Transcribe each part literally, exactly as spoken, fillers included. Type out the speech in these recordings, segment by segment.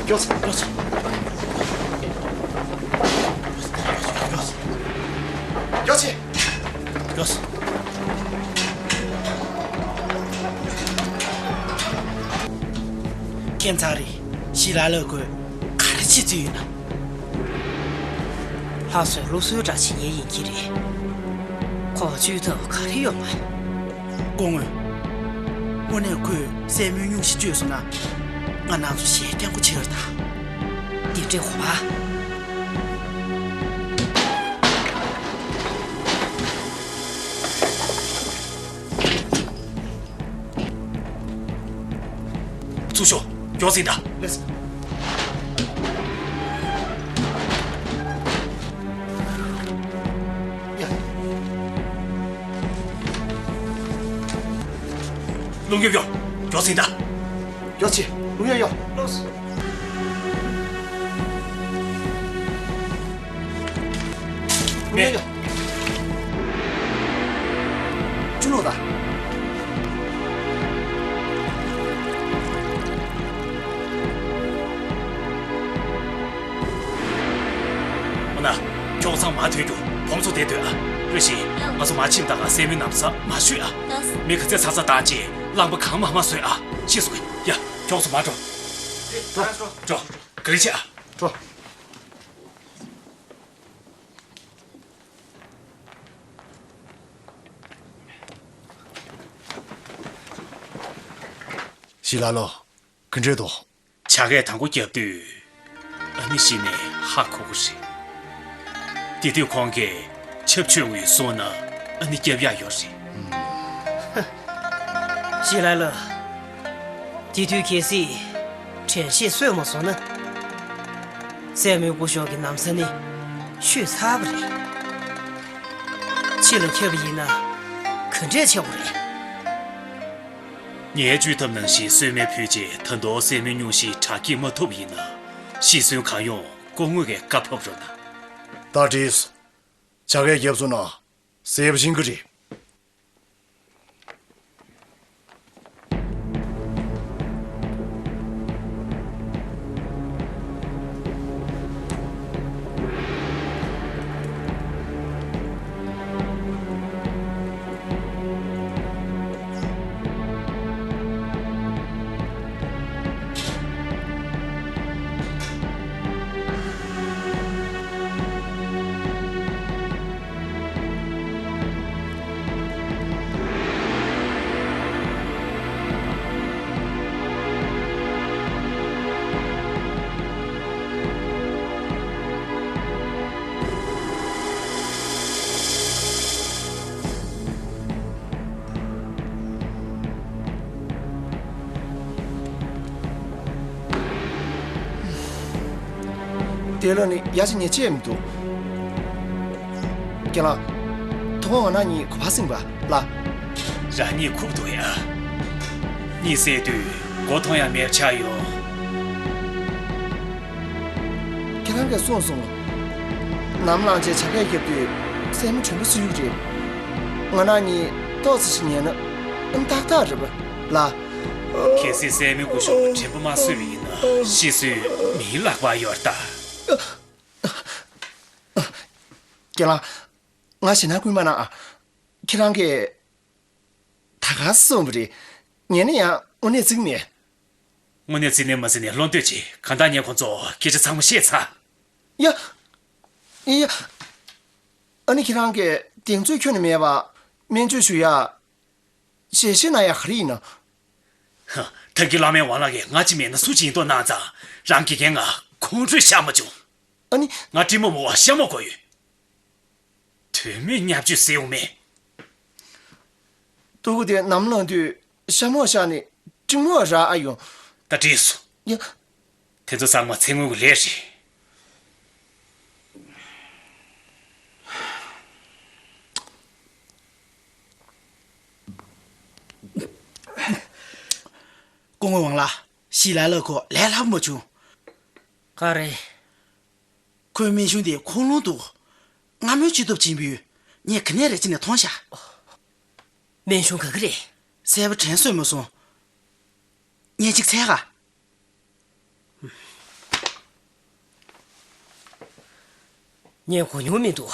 མགྱོགས་སེ། མགྱོགས་སེ། མགྱོགས་སེ། མགྱོགས་སེ། ཁྱད་མཚར་རེད། ཞི་ལ་ལོས་ཁོས་ག་རེ་བྱེད་རྩིས་ཡོད་ན། ལྷ་གསོལ་ལུག་གསོལ་འདྲ་བྱེད་མཁན་ཡིན་གྱི་རེད། ཁོ་བཅོས་ཐབས་ག་རེ་ཡོད་མ་རེད། སྐུ་ངོ། དངོས་གནས་ཁོས་སྲས་མོའི་སྙུང་གཞི་བཅོས་སོང་ན། ང་རང་ཚོ་ཞེ་སྐྱིད་པོ་ཆགས་ཀྱི་རེད་ད། འདི་འདྲའི་ཧོ་བ། ཚུར་ཤོག། མགྱོགས་ཙམ་ད། ལགས་སོ། ཡ། རླུང་གཡབ་གཡོ། མགྱོགས་ཙམ་ད། མགྱོགས་ཅིག། རླུང་གཡབ་གཡོ། ལགས་སོ། རླུང་གཡབ་གཡོ། ཅུང་ལོག་ད། འོ་ན། ཁྱོད་ཚང་མ་ཐོན་རྒྱུ་བོམ་ཚོ་དེ་སྡོད་ཨ། རེ་ཞིག་ང་ཚོ་མ་ཕྱིན་དང་སྲས་མོའི་ན་བཟའ་མ་བཤུས་ཨ། མི་ག་ཚད་ཚ་ཚ་བཏང་རྗེས་རླངས་པ་གང་མང་མང་བཟོས་ཨ། ཤེས་སོང་ངས། ཡ། ཁྱོད་ཚོ་མ་འགྲོ། འགྲོ། འགྲོ། ག་རེ་བྱེད་ཨ། འགྲོ། ཞི་ལ་ལོ། ག་འདྲས་འདུག་བྱ་དགའ་དང་པོ་བརྒྱབ་དུས། ཨ་ནི་གཞི་ནས་ཧ་གོ་གི་རེད། དེ་དུས་ཁོང་གིས་ཆབ་ཆོས་ངོས་བཟུང་ན་ཨ་ནི་བརྒྱབ་ཡག་ཡོད་རེད། ཞི་ལ་ལོ། དེ་དུས་གལ་སྲིད་དྲན་ཤེས་གསོས་མ་སོང་ན། སྲས་མོའི་སྐུ་ཞབས་ཀྱི་ན་བཟའ་ནི་བཤུས་ཚར་བ་རེད། ཕྱི་ལ་ཁྱབ་པ་ཡིན་ན་ག་འདྲས་ཆགས་པ་རེད། ངའི་བཅོས་ཐབས་ནང་བཞིན་གསོལ་སྨན་ཕུལ་རྗེས་ད་དུང་སྲས་མོའི་སྙུང་གཞི་དྲག་སྐྱེད་མ་ཐུབ་པ་ཡིན་ན། ཤི་གསོན་གང་ཡོང་སྐུ་ངོ་གིས་བཀའ་ཕབ་རོགས་གནང་། ད་བྲིས། བྱ་དགའ་བརྒྱབ་སོང་ན་གསལ་པོ་ཤེས་ཀྱི་རེད། དེ་ལ་ནི་ཡ་ཅི་ཉེས་ཆད་མི་འདུག་ཁྱེད་རང་། ཐོག་ང་ན་གཉིས་གོ་བ་སྲིང་བ་ལ། རང་ཉིད་ཁུག་འདུག་ཡ། གཉིད་སད་དུས་མགོ་མཐོང་ཡ་མེད་ཆགས་ཡོང་། ཁྱེད་རང་གིས་གསུངས་སོང་། ནམ་ལངས་རྗེས་བྱ་དགའ་བརྒྱབ་དུས་སྲས་མོ་དྲན་པ་གསོ་ཡུག་རེད། ང་ན་གཉིས་ཏོག་ཙམ་ཞིག་ཉལ་ན་ཨང་ཏག་ཏག་རེད་པ་ལ། གལ་སྲིད་སྲས་མོའི་སྐུ་ཞབས་དྲན་པ་མ་གསོས་པ་ཡིན་ན་ཤི་གསོན་མིའི་ལག་པར་ཡོད་ད། ཁྱེད་རང་། ང་ཞེད་སྣང་ཁུལ་མ་གནང་ཨ། ཁྱེད་རང་གིས། ད་ག་སེ་གསུངས་པ་རེད། ཉན་ན་ཡང་དངོས་གནས་བརྩི་གི་མེད། དངོས་གནས་བརྩི་ནས་མ་བརྩི་ནས་བློ་འདོད་ཅིག་གང་ལྟར་ངས་ཁོང་ཚོ་སྐད་ཆ་ཚང་མ་བཤད་ཚར། ཡ། ཡ། ཨ་ནི་ཁྱེད་རང་གིས་གདེང་ཚོད་ཁྱོན་ནས་མེད་པ། སྨན་བཅོས་ཞུ་ཡ། ཞལ་བཞེས་གནང་ཡ་ག་རེ་ཡིན་ནམ། ཧ། ད་གིན་བླ་མའི་དབང་ལགས་ཀྱིས་ང་གཅིག་མེད་ན་སུ་གཅིག་ཡིན་མདོག་གནང་ཙང་རང་དགེ་རྒན་ང་ཁོང་ཁྲོས་ཤར་མ་བྱུང་། ཨ་ནི། ང་དྲིན་མོ་མོ་བ་ཤ་མོ་དགོས་ཡོད། དོན་མེད་བརྙས་བཅོས་ཟེར་ཡོང་མེད། ཕྲུ་གུ་དེ་ནམ་ལངས་དུས་ཤ་མོ་བཞག་ནས་དྲིན་མོ་རག་ཨ་ཡོང་། ད་བྲིས་སོང་། ཡ། དེ་ཚོ་ཚང་མ་ཚེ་སྔོན་གྱི་ལས་རེད། སྐུ་ངོ་ཝང་ལགས། ཞི་ལ་ལོ་ཁོ་ལས་སླ་པོ་མ་བྱུང་། ག་རེ། ཁོའི་སྨན་གཞུང་དེ་ཁུངས་ལུང་འདུག་སྔ་མོའི་སྤྱི་སྟོབས་ཆེན་པོས་ངས་ག་ནས་རེ་ཅི་ནས་མཐོང་ཤག་སྨན་གཞུང་ག་གི་རེད། གསལ་པོ་དྲན་གསོས་མ་སོང་། ཉིན་གཅིག་འཚལ་ག་ངས་གོ་མྱོང་མི་འདུག་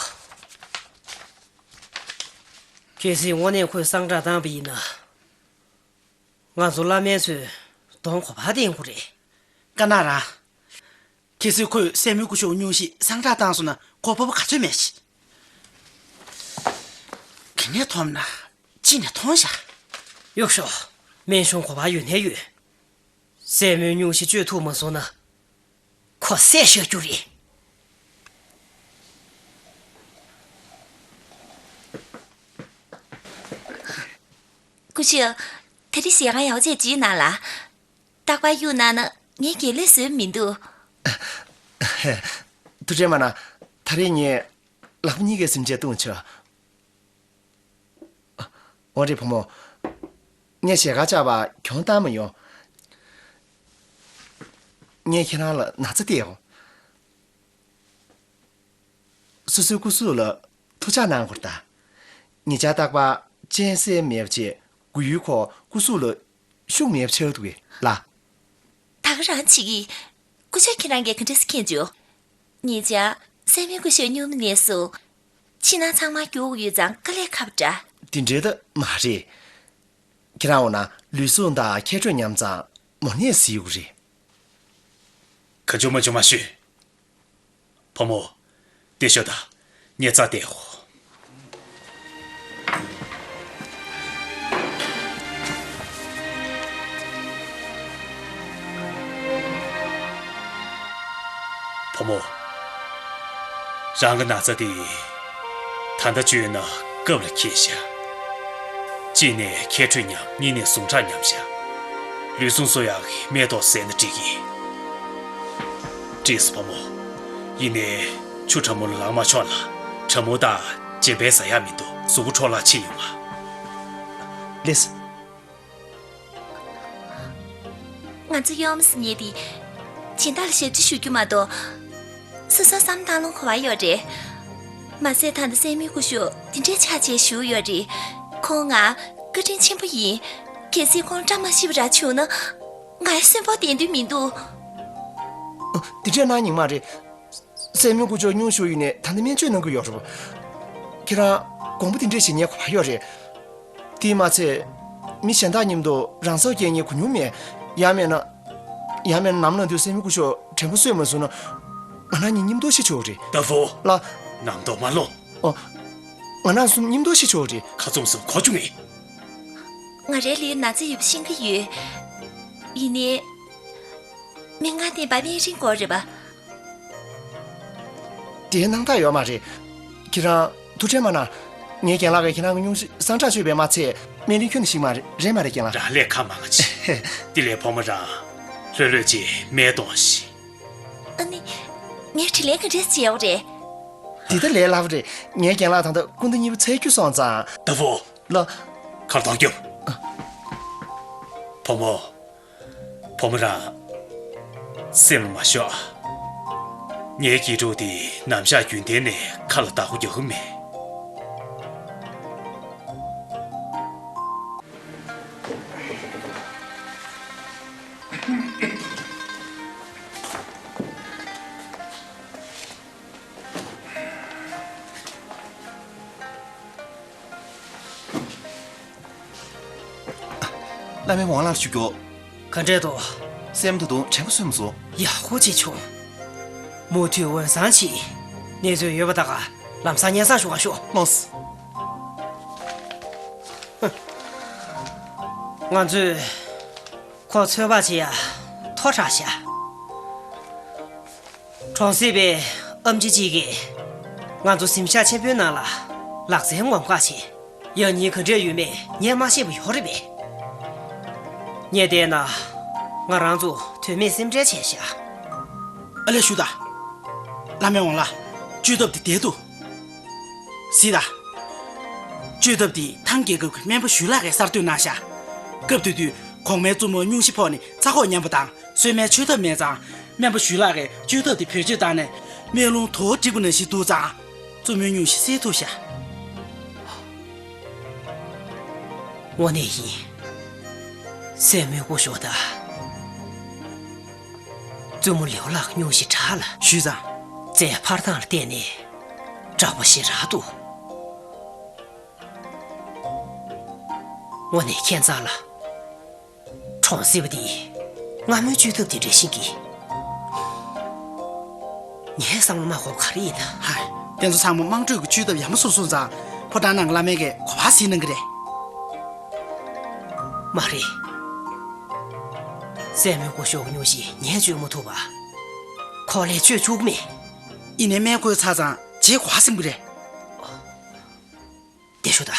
གལ་སྲིད་དངོས་གནས་ཁོས་གསང་བསྒྲགས་བཏང་བ་ཡིན་ན། ང་ཚོ་བླ་སྨན་ཚོས་གདོང་ཁོ་པ་བསྟན་དགོས་རེད། དཀར་ནག་རང་། གལ་སྲིད་ཁོས་སྲས་མོའི་སྐུ་ཞབས་སྙུང་གཞི་གསང་བསྒྲགས་བཏང་སོང་ན་གོ་བབ་ག་ཚོད་མེད་ཤི། ག་ནས་ཐོབ་ན་ཅི་ནས་མཐོང་བཞག་གཡུག་ཤོག་སྨན་གཞུང་གོ་བ་ཡོད་ནས་ཡོད། སྲས་མོའི་སྙུང་གཞི་བཅོས་ཐུབ་མ་སོང་ན། ཁོ་བསད་བཞག་རྒྱུ་རེད། སྐུ་ཞབས། ད་རེས་ཞལ་ཁང་ཡག་པོ་བྱས་བརྗེས་གནང་ལ། རྟག་པར་གཡུག་གནང་ན་ངས་དགེ་ལེགས་བཟོས་མི་འདུག་ཐུགས་རྗེ་མ་གནང་། ད་རེས་ངས་ལག་པ་གཉིས་ཀའི་སེམས་ཅན་བཏུང་ཆོག་འོ་རེད་བུ་མོ། ངས་ཞལ་ཁ་བཅག་པ་གྱོང་བཏང་མ་ཡོང་། ངས་ཁྱེད་རང་ལ་ན་ཚ་སྟེར་ཡོང་། སོ་སོའི་སྐུ་གཟུགས་ལ་ཐུགས་ཅག་གནང་དགོས་ད། ཉེ་ཆར་རྟག་པར་གཅན་གཟན་མེད་པ་བྱས་སྒུག་ཡུལ་ཁོ་སྐུ་གཟུགས་ལ་ཤུགས་མེད་པ་ཆགས་འདུག་གས་ལ། ད་ག་རང་བྱེད་ཀྱི། སྐུ་ཞབས་ཁྱེད་རང་གིས་ག་འདྲས་སེ་མཁྱེན་བྱུང་། ཉེ་ཆར་སྲས་མོའི་སྐུ་ཞབས་སྙུང་མ་ནས་སུ། ཕྱི་ནང་ཚང་མ་རྒྱུགས་ཡོད་ཙང་དཀའ་ལས་ཁག་པོ་འདྲ། དེ་འདྲའི་ད་མ་རེད། ཁྱེད་རང་འོ་ན་ལུས་ཟུངས་དང་ཁྱད་ཆོས་ཉམས་ཙང་མོ་ནད་གཟིགས་དགོས་རེད། ག་ཅུང་མ་ཅུང་མ་ཞུས། བུ་མོ། དེ་ཤོད་དང་། ངས་རྩ་བལྟས་ཡོང་། བུ་མོ། རང་གི་ན་ཚ་དེ། ད་ལྟ་བཅོས་ན་སྐབས་ལ་འཁེལ་ཤག་གཅིག་ནས་ཁྱད་ཆོས་ཉམས། གཉིས་ནས་ཟུངས་ཁྲག་ཉམས་ཤག་ལུས་ཟུངས་གསོ་ཡག་གི་སྨན་ཏོག་ཟས་ན་འགྲིག་གི། འགྲིག་སོང་བུ་མོ། ཡིན་ནའི་ཆུ་ཁྲ་མོ་ལ་ལངས་མ་ཆོག་ལ། ཁྲ་མོ་དང་རྗེན་པའི་ཟ་ཡག་མི་འདུག་གཟུགས་པོ་འཕྲོ་བརླག་ཕྱིན་ཡོང་ང་། ལེས། ང་ཚོ་གཡོག་མོ་ཟེར་མཁན་དེ། སྦྱིན་བདག་ལ་ཞབས་ཕྱི་ཞུ་རྒྱུ་མ་གཏོགས། སོ་སོའི་བསམ་བློ་བཏང་ལོང་ག་པར་ཡོད་རེད། མ་ཟད་ད་ལྟ་སྲས་མོའི་སྐུ་ཞབས་འདི་འདྲའི་ཆ་བྱད་བཞུགས་ཡོད་རེད། ཁོང་ང་བཀའ་དྲིན་ཆེན་པོ་ཡིན། གལ་སྲིད་ཁོང་བཀྲ་མ་ཤིས་པ་རང་བྱུང་ན། ང་ཡི་གསོན་པོ་བསྡད་འདོད་མི་འདུག་འདི་འདྲའི་གནང་སྙིང་མ་རེད། སྲས་མོའི་སྐུ་ཞབས་སྙུང་གཞི་ཡིན་ནས་ད་ནི་སྨན་བཅོས་གནང་གི་ཡོད་རེད། ཁྱེད་རང་དགོངས་པ་འདི་འདྲས་བཞེས་མཁན་ག་པར་ཡོད་རེད། དེས་མ་ཚད། མི་གཞན་དག་མཉམ་དུ་རང་སྲོག་སྐྱེལ་མཁན་གོ་མྱོང་མེད། ཡང་མིན་ན། ཡང་མིན་ན་ནམ་ལངས་དུས་སྲས་མོའི་སྐུ་ཞབས་དྲན་པ་གསོས་མ་སོང་ན། ང་རང་གཉིས་མཉམ་དུ་ཤི་ཆོག་རེད། ཏ་ཧྥུ། ལ། ནམ་དུ་མ་ལོངས། ཨོ། ང་རང་གསུམ་མཉམ་དུ་ཤི་ཆོག་རེད། ཁ་བཙུམ་སོང་གོ་བཅུག་ངེས། ང་རའི་ལུས་ན་ཚ་ཡོད་པ་ཤེས་ཀྱི་ཡོད། ཡིན་ནའི། མི་ང་དེ་བ་མི་རིང་གོ་རེད་པ། དེའི་སྣང་དག་ཡོད་མ་རེད། ཁྱེད་རང་ཐུགས་ཁྲལ་མ་གནང་། ངའི་རྒན་ལགས་ཀྱིས་ཁྱེད་རང་གི་སྙུང་གཞི་གསང་བསྒྲགས་བྱས་པས་མ་ཚད་སྨན་རིན་ཁྱོན་ནས་ཞིག་མ་རེད། རེད་མ་རེད་རྒན་ལགས། རང་ལས་ཁ་མང་ང་ཆེ། དེ་ལས་བུ་མོ་རང་ལྷོད་ལྷོད་ཅིག་སྨན་གཏོང་ཞིག་ཨ་ནི། ངས་དྲིན་ལན་ག་འདྲས་བྱེད་ཡོད་རེད། འདི་ལྟ་ལས་སླ་པོ་རེད། ངའི་རྒན་ལགས་ད་ལྟ་སྐུ་ཟླ་གཉིས་པ་ཚར་རྒྱུ་སོང་ཙང་། ཏ་ཧྥུ། ལ། ཁར་ཐོག་རྒྱོབ། བུ་མོ། བུ་མོ་རང་། སེམས་མ་ཤོར། ངའི་དགེ་ཕྲུག་དེ་ནམ་ཞག་རྒྱུན་གཏན་ནས་ཁ་ལ་བདག་པོ་རྒྱག་གི་མེད། བླ་མའི་ཝང་ལགས་ཞུ་རྒྱུ། ག་འདྲས་འདུག་སྲས་མོ་ད་དུང་དྲན་པ་གསོས་མ་སོང་། ཡག་པོ་ཅིག་བྱུང་། མུ་མཐུད་འོས་བཟང་ཅིག་གནས་ཚུལ་ཡོད་པ་ད་ག་ལམ་སང་སྙན་སེང་ཞུ་ག་ཤོག་ལགས་སོ། ང་ཚོས་ཁོ་ཚོད་དཔག་བྱེད་ཡ་མཐོ་དྲགས་ཤག་གྲོང་གསེབ་པའི་ཨེམ་ཆི་གཅིག་གིས་ང་ཚོ་གཟིམ་ཤག་ཆེན་པོའི་ནང་ལ་ལག་རྩལ་ངོམ་ག་བྱས། ཡང་སྙིང་ག་འདྲས་ཡོད་མེད་ངས་མ་ཤེས་པ་ཡོད་རེད་པས། ངས་བལྟས་ན་ང་རང་ཚོ་དོན་མེད་སེམས་ཁྲལ་བྱས་ཤག་ཨ་ལས་ཞུ་དང་། བླ་མའི་ཝང་ལགས། བཅོས་ཐབས་དེ་བསྡད་འདུག་གཟིགས་དང་། བཅོས་ཐབས་དེ་ཐང་རྒྱལ་ཁབ་ཀྱི་སྨན་པ་ཞུས་ལགས་ཀྱིས་གསར་གཏོད་གནང་ཤག་སྐབས་དེ་དུས་གོང་མའི་བཙུན་མོ་སྙུང་གཞི་ཕོག་ནས་རྩ་ཁོག་ཉམས་པ་དང་གསོས་སྨན་མཆོད་ཐབས་མེད་ཙང་། སྨན་པ་ཞུས་ལགས་ཀྱིས་བཅོས་ཐབས་དེ་བེད་སྤྱོད་བཏང་ནས་སྨན་རླུང་དོ་བ་སྒྲིག་པ་ནང་བཞིན་བསྡུས་ཙང་། བཙུན་མོའི་སྙུང་གཞི་སེལ་ཐུབ་ཤག་དངོས་གནས་ཡིན། སྲས་མོའི་སྐུ་ཞབས་དང་། བཙུན་མོ་ལེའུ་ལགས་སྙུང་གཞི་དྲག་ལ། ཞུས་ཙང་། རྩའི་འཕར་སྟངས་ལ་བལྟས་ནས། དྲག་པོ་ཞེ་དྲག་འདུག་དངོས་གནས་ཁྱད་མཚར་ལ། གྲོང་གསེབ་འདི་སྔ་མོའི་བཅོས་ཐབས་དེ་འདྲ་ཞིག་གིས། ངས་བསམ་བློ་མ་འཁོར་ག་རེ་ཡིན་ད། ཧ། དེ་ཚོ་ཚང་མ་དམངས་ཁྲོད་ཀྱི་བཅོས་ཐབས་ཡག་མོ་བཟོས་སོང་ཙང་ཕོ་བྲང་ནང་གི་བླ་མས་ཀྱི་གོ་བ་ཟིན་གནང་གི་རེད། མ་རེད། སྲས་མོའི་སྐུ་ཞབས་ཀྱི་སྙུང་གཞི་ངས་བཅོས་མ་ཐུབ་པ། ཁོ་ལས་བཅོས་བཅུག་མེད། ཡིན་ནའི་སྨན་བཀོལ་ཚར་ཙང་རྗེས་གོ་བ་ཟིན་གི་རེད། བདེ་ཤོག་ད།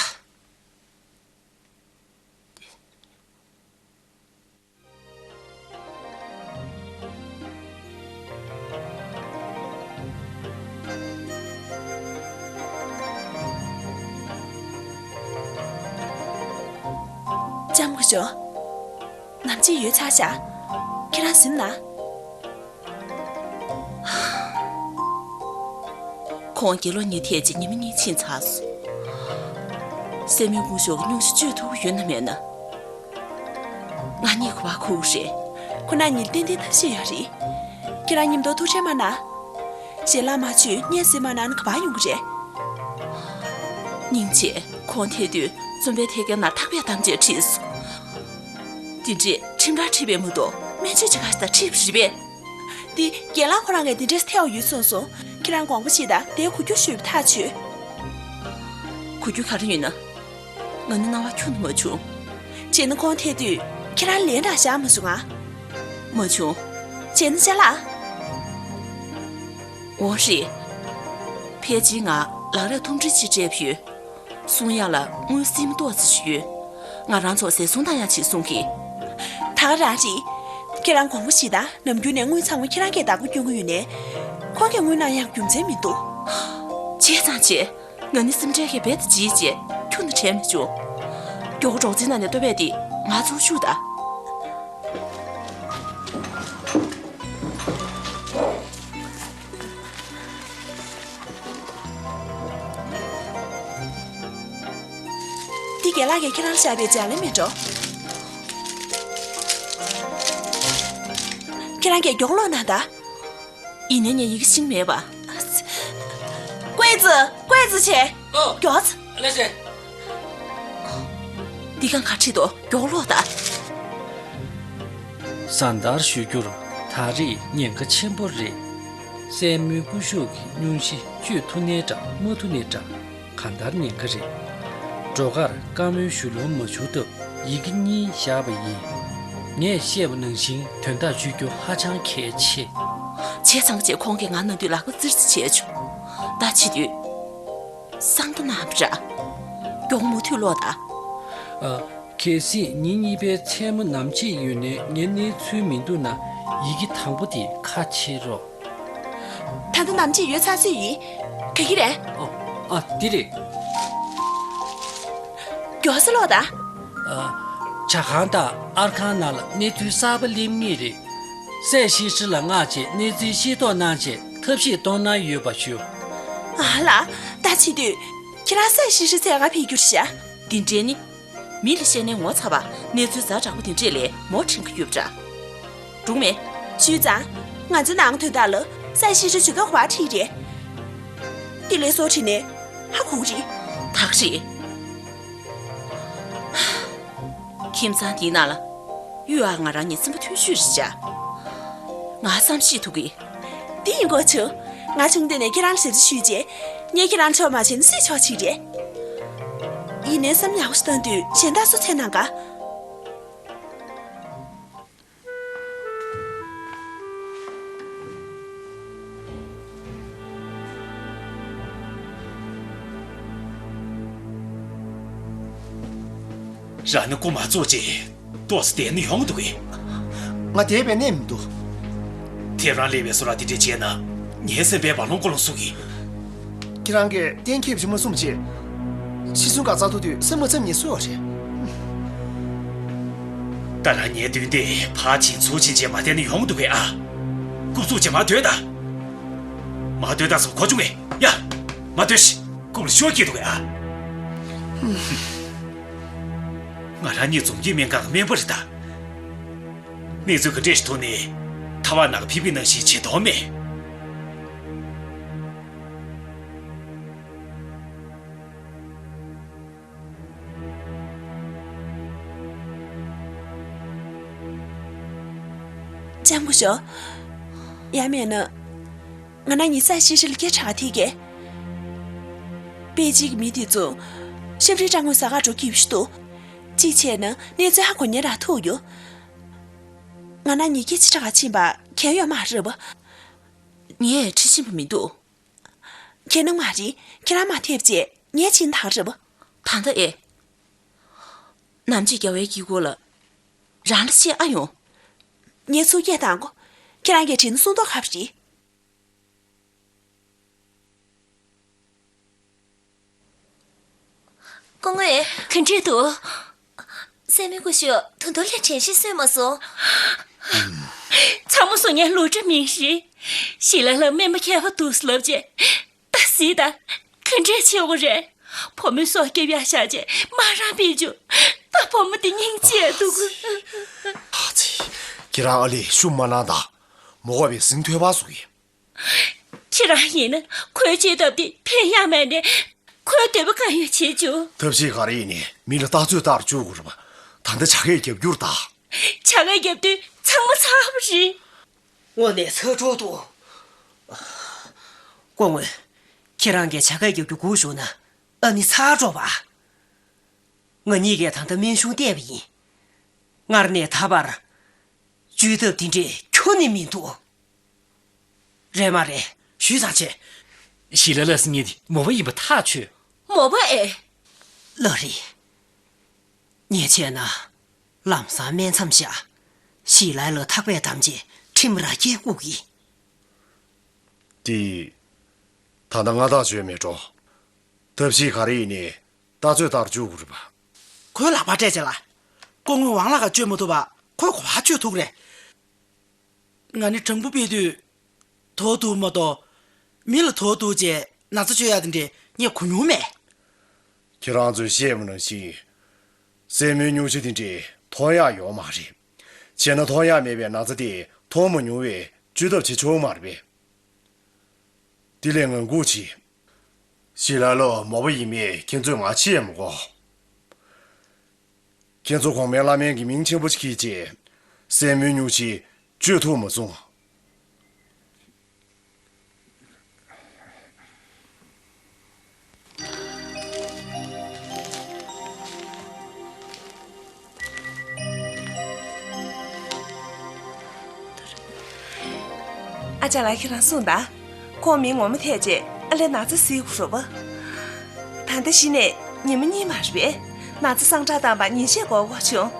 ལྕམ་སྐུ་ཞབས། ནམ་ཕྱེད་ཡོལ་ཚར་ཤག་ཁྱེད་རང་གཟིམ་ན། ཁོང་དགེ་སློང་གཉིས་ཐད་ཀྱི་ཉི་མ་གཉིས་ཕྱིན་ཚར་སོང་། སྲས་མོའི་སྐུ་ཞབས་ཀྱི་སྙུང་གཞི་བཅོས་ཐུབ་ཀྱི་ཡོད་ན་མེད་ན། ང་གཉིས་ག་པར་འཁུར་དགོས་རེད། ཁོ་ན་ཉིད་ཏན་ཏན་ཐབས་ཤེས་ཡོད་རེད། ཁྱེད་རང་མཉམ་དུ་ཐུགས་ཁྲལ་མ་གནང་། ཞལ་ལག་མ་མཆོད་གཉིད་སད་མ་གནང་ན་ག་པར་ཡོང་གི་རེད། སྙིང་རྗེ། ཁོང་ཐད་དུས་བཙོན་པའི་ཐད་ཀའི་ནང་ཐག་པས་དམ་བཅས་ཁྲིད་སོང་། དེ་འདྲས་ཁྲིམས་རར་ཁྲིད་པས་མ་གཏོགས་སྨན་བཅོས་བྱེད་ག་ཞིག་དང་ཁྲིད་པ་རེད་པས། འདི་རྒན་ལགས་ཁོ་རང་གིས་དེ་འདྲས་ཐལ་བ་ཡོད་གསུངས་སོང་། ཁྱེད་རང་དགོངས་པ་བཞེས་དང་དེའི་གོ་རྒྱུ་ཞུས་པ་ཐག་ཆོད། གོ་རྒྱུ་ག་རེ་ཡོད་ན། ང་ནི་སྣང་བ་ཁྱོན་ནས་མ་བྱུང་། བྱས་ན་ཁོང་ཐད་དུས་ཁྱེད་རང་ལན་འདྲ་བཞག་མ་སོང་ང་། མ་བྱུང་། བྱས་ན་ཅ་ལག་འོ་རེད། ཕལ་ཆེར་ང་ལག་རས་ཐུམ་སྒྲིལ་ཅིག་སྤྲད་པ་ཡོད། སྲུང་ཡག་ལ་དངུལ་སིལ་མ་ཏོག་ཙམ་ཞིག་ཡོད། ང་རང་ཚོ་ཟས་སྲུང་བཏང་ཡག་ཅིག་གསུང་གི། ད་ག་རང་རེད། ཁྱེད་རང་དགོངས་པ་བཞེས་དང་། ནམ་རྒྱུན་ནས་དངུལ་ཚང་མ་ཁྱེད་རང་གིས་བདག་པོ་སྐྱོན་གྱི་ཡོད་ནའི། ཁོང་གིས་དངུལ་གནང་ཡག་རྒྱུ་མཚན་མི་འདུག་བྱས་ཙང་བྱས། ང་ནི་སེམས་ཁྲལ་གྱིས་རྦད་དེ་བརྗེད་བྱས་ཁྱོན་ནས་དྲན་མ་བྱུང་། མགྱོགས་པོ་གྲོགས་འཛིན་ནང་ནས་ལྟོ་ཕད་དེ་ང་ཚོར་བཅུག་དང་། འདི་རྒན་ལགས་ཀྱིས་ཁྱེད་རང་བཞག་པའི་ལྗགས་ལན་མིན་འགྲོ། ཁྱེད་རང་གིས་མགྱོགས་ཀློག་གནང་དང་། ཡིན་ནའི་ངས་ཡི་གེ་ཤེས་ཀྱི་མེད་པ། ཀུའེ་ཙི། ཀུའེ་ཙི་ཆེ། ཨོ། མགྱོགས་ཙི། ལགས་སེ། འདི་གང་ག་ཁྲིད་དོ། མགྱོགས་ཀློག་དང་། བཟའ་ཟླར་ཞུ་རྒྱུར། ད་རེས་ཉེན་ཁ་ཆེན་པོ་རེད། སྲས་མོའི་སྐུ་ཞབས་ཀྱི་སྙུང་གཞི་བཅོས་ཐུབ་ནའི་འདྲ་མ་ཐུབ་ནའི་འདྲ། གང་ལྟར་ཉེན་ཁ་རེད། འགྲོ་ཁར་བཀའ་མོལ་ཞུ་ལོང་མ་བྱུང་སྟབས་ཡི་གེ་གཉིས་བཞག་པ་ཡིན། ངས་བཤད་པ་ནང་བཞིན་དོན་དག་བཅོས་རྒྱུ་ཧ་ཅང་གལ་ཆེ། བྱས་ཙང་བྱས་ཁོང་གིས་ང་ན་དུས་ལག་པ་བཙིར་བཙིར་བྱས་བྱུང་། ད་བྱེད་དུས། གསང་ཐོ་གནང་བ་འདྲ། མགྱོགས་མུ་མཐུད་ཀློག་དང་། ཨ། གལ་སྲིད་ཉིན་གཉིས་པའི་མཚན་མོ་ནམ་ཕྱེད་ཡོལ་ནའི་ངའི་གནས་ཚུལ་མི་འདུག་ན་ཡི་གེ་དང་པོ་དེ་ཁ་ཕྱེ་རོགས། ད་ལྟ་ནམ་ཕྱེད་ཡོལ་ཚར་ཚར་ཡིན། ག་གི་རེད། ཨོ། ཨ། འདི་རེད། མགྱོགས་ཙི་ཀློག་དང་། ཨ། ཇ་ཁང་དང་ཨར་ཁང་ནང་ལ་གནས་ཚུལ་གསར་པ་སླེབས་ངེས་རེད། སྲས་ཤེས་ཧྲི་ལ་མངགས་བྱས་གནས་ཚུལ་ཤེས་རྟོགས་གནང་བྱས་ཐབས་ཤེས་གཏོང་གནང་ཡོད་པ་ཞུ། ཨ་ལ། ད་བྱེད་དུས། ཁྱེད་རང་སྲས་ཤེས་ཧྲི་འཚོལ་ག་ཕེབས་རྒྱུ་རེད་ཤག་འདི་འདྲའི་ནི། མི་ལ་བཤད་ནའི་ངོ་ཚ་བ། གནས་ཚུལ་ཛ་དྲག་པོ་དེ་འདྲས་ལས་མོ་དྲན་གྱི་ཡོད་པ་འདྲ། སྒྲུང་མེད། ཞུས་ཙང་། ང་ཚོའི་ནང་དོན་དག་ལ་སྲས་ཤེས་ཧྲི་ཇུས་གཏོགས་ག་པར་ཁྲིད་རེད། དེ་ལས་སོ་ཁྲིད་ནས་ཧ་གོ་གི་རེད། ད་ག་རེད། ཁྱིམ་ཚང་འདིའི་ནང་ལ་གཡུ་ཨ་ང་རང་གཉིས་སེམས་པ་མཐུན་ཤོས་རེད་ཤག་ང་བསམ་ཤེས་ཐུབ་གི། དེ་ཡིན་དགོས་བྱུང་། ང་ཆུང་དུས་ནས་ཁྱེད་རང་ལ་ཞབས་ཕྱི་ཞུས་རྗེས། ངས་ཁྱེད་རང་ཆོག་མ་བྱས་ན་སུས་ཆོག་བྱེད་རེད། ཡིན་ནའི་བསམ་ཡག་པོ་ཞིག་བཏང་དུས་གཞན་དག་སུ་འཚོལ་གནང་ག་རང་ནི་རྐུ་མ་ཙོག་ཅིག་ཏོག་ཙམ་བསྡད་ན་ཡོང་གི་འདུག་གས། ང་བསྡད་པའི་གནས་མི་འདུག་ཐེ་རང་སླེབས་པའི་བཟོ་འདྲ་དེ་འདྲས་བྱས་ན་ངའི་སེམས་པའི་བ་ལོང་ཀོ་ལོང་ཟུག་གི། ཁྱེད་རང་གིས་གཏན་འཁེལ་བྱེད་མ་གསུངས་པ་བྱས། ཕྱི་སོང་ག་རྩ་ཐུག་དུས་སེམས་མ་འཚབ་ཉེས་སོ་བ་རེད། ད་རང་ངའི་མདུན་དེ་ཕར་ཕྱིན་ཚུར་ཕྱིན་བྱས་མ་བསྡད་ན་ཡོང་གི་འདུག་གས་ཨ། རྐུབ་ཚུགས་བྱས་མར་སྡོད་ད། མར་སྡོད་ད་ཟེར་གོ་བྱུང་ངས་ཡ། མར་སྡོད་ཤིག་རྐུབ་ལ་ཤོག་སྐྱེས་འདུག་གས་ཨ། ང་རང་གཉིས་འཛོམས་སྐྱིད་སྨན་ཁང་གི་སྨན་པ་རེད་ད། གནས་ཚུལ་ག་འདྲས་ཤིག་ཐོག་ནས་ཐ་བག་ནག་ཕི་ཕི་ནང་བཞིན་བྱེད་དོན་མེད། ལྕམ་སྐུ་ཞབས། ཡང་མིན་ན། ང་ན་ནི་ས་ཤི་ཤི་ལ་སྐད་གྲགས་ཐིག་གེ། པེ་ཅིག་མི་དེ་ཚོ། ཤམ་རི་ཀྲང་ངོས་ས་ག་འགྲོ་གི་ཡོད་ཤི་འདུག་ཅིག་བྱས་ན་གནས་ཚུལ་ཧ་གོ་ཉེ་ར་ཐུག་ཡོད། ང་ན་ནི་སྐད་ཆ་ཁྲ་ཁ་ཕྱིན་པ་གལ་ཡོད་མ་རེད་པ། ངས་ཁྲི་ཕྱིན་པ་མི་འདུག་ཁྱེད་ནང་མ་རེད། ཁྱེད་རང་མ་ཐེབས་རྗེས་ངས་ཕྱིན་ཐག་རེད་པ། ད་ལྟ་ཨེ། ནམ་ཕྱེད་རྒྱལ་བའི་དཀྱིལ་འཁོར་ལ། རང་ལ་བཤད་ཨ་ཡོང་། ངས་ཚུར་སྐད་བཏང་གོ། ཁྱེད་རང་གིས་དྲིས་ན་གསུང་མདོག་ཁ་པོ་རེད། སྐུ་ངོ་ཨེ། ག་འདྲས་འདུག་སྲས་མོ་སྐུ་ཞབས་ད་དུང་ལས་དྲན་ཤེས་སོས་མ་སོང་། ཚང་མ་སོང་ངས་ལོ་འདྲ་མིན་ཞིག་ཞི་ལ་ལ་སྨན་པ་མཁས་པ་འདུག་ལབ་རྗེས། ད་སྲིད་ད། ག་འདྲས་བྱེད་དགོས་རེད། བུ་མོའི་སྲོག་སྐྱབས་ཡག་བཞག་རྗེས་མ་རང་པེ་ཅུ། ད་བུ་མོ་དེ་སྙིང་རྗེ་འདུག་ཨ་ཙི། ཁྱེད་རང་ཨ་ལས་ཤུགས་མ་གནང་དང་། མོ་ག་བའི་ཟིང་ཐོས་པ་སུ་ཡིན། ཁྱེད་རང་ཡིན་ན་ཁོའི་བྱེད་ཐབས་དེ་ཕན་ཡག་མེད་ནས། ཁོའི་འདོད་པ་གང་ཡོད་བྱེད་རྒྱུ། ཐབས་ཤེས་ག་རེ་ཡིན་ནས་མི་ལ་ལྟ་ཚོད་ལྟར་བཅུག་དགོས་རེད་པ། ད་ལྟ་བྱ་དགའ་རྒྱབ་སྐྱོར་དང་། བྱ་དགའ་རྒྱབ་དུས་ཚང་མ་ཚར་བ་རེད། དངོས་གནས་ཚ་དྲག་འདུག་སྐུ་ངོ། ཁྱེད་རང་གིས་བྱ་དགའ་རྒྱག་རྒྱུ་སྒུག་བཞུགས་ན་ཨ་ནི་ཚར་འགྲོ་བ། ང་གཉིས་ཀས་ད་ལྟ་སྨན་གཞུང་བལྟས་པ་ཡིན། སྔར་ནས་ད་བར། བཅོས་ཐབས་འདི་འདྲས་ཁྱོན་ནས་མི་འདུག་རེད་མ་རེད། ཞུས་ཙང་བྱས། ཞི་ལ་ལ་ཟེར་མཁན་དེ་མོ་པ་ཡིན་པ་ཐག་ཆོད། མོ་པ་ཨེ། ལགས་རེད། ངས་བྱས་ན། ལམ་སང་སྨན་མཚམས་བཞག་ཞི་ལ་ལ་ཐག་པས་བསྡམས་རྗེས་ཁྲིམས་ར་སྐྱེལ་བསྐུར་གི། དེ། ད་ལྟ་སྔ་ཐག་བཅོས་མེད་འགྲོ། ཐབས་ཤེས་ག་རེ་ཡིན་ནའི་ལྟ་ཚོད་ལྟར་བཅུག་དགོས་རེད་པ། ཁོའི་ལག་པ་སྤྲད་བྱས་ལ། སྐུ་ངོ་ཝང་ལགས་ཀ་བཅོས་མ་ཐུབ་པ་ཁོས་ག་པར་བཅོས་ཐུབ་རེད། ང་ནི་དྲང་པོ་སྤེལ་དུས། དོགས་འདུག་མ་གཏོགས། མི་ལ་དོགས་འདུག་ཅེས་ན་ཚ་བཅོས་ཡག་དེ་འདྲས་ངས་གོ་མྱོང་མེད། ཁྱེད་རང་ཚོས་བཤད་པ་ནང་བཞིན། སྲས་མོའི་སྙུང་གཞི་དེ་འདྲས་མཐོང་ཡག་ཡོད་མ་རེད། བྱས་ན་མཐོང་ཡག་མེད་པའི་ན་ཚ་དེ་མཐོང་མ་མྱོང་བས་བཅོས་ཐབས་བྱེད་ཆོག་མ་རེད་པས། དེ་ལས་ངང་སྒུག་བྱེད། ཞི་ལ་ལོ་མོ་པ་ཡིན་མིན་ཁྱེད་ཚོས་ང་ཕྱིར་མི་གོ། ཁྱེད་ཚོ་གོང་མའི་བླ་སྨན་གྱི་མིང་ཆེན་པོ་ཞིག་གིས་བྱས། སྲས་མོའི་སྙུང་གཞི་བཅོས་ཐུབ་མ་སོང་། ཨ་ཅག་ལགས་ཁྱེད་རང་གསུངས་དང་། ཁོང་མིང་ངོ་མ་ཐད་རྗེས་ཨ་ལས་ན་ཚ་གཟིགས་དགོས་རེད་པ། ད་ལྟ་གཞི་ནས་ཉི་མ་གཉིས་མ་རེད་པས། ན་ཚ་སངས་དྲག་བཏང་པ་ཉིན་ཤས་འགོར་འགོར་བྱུང་།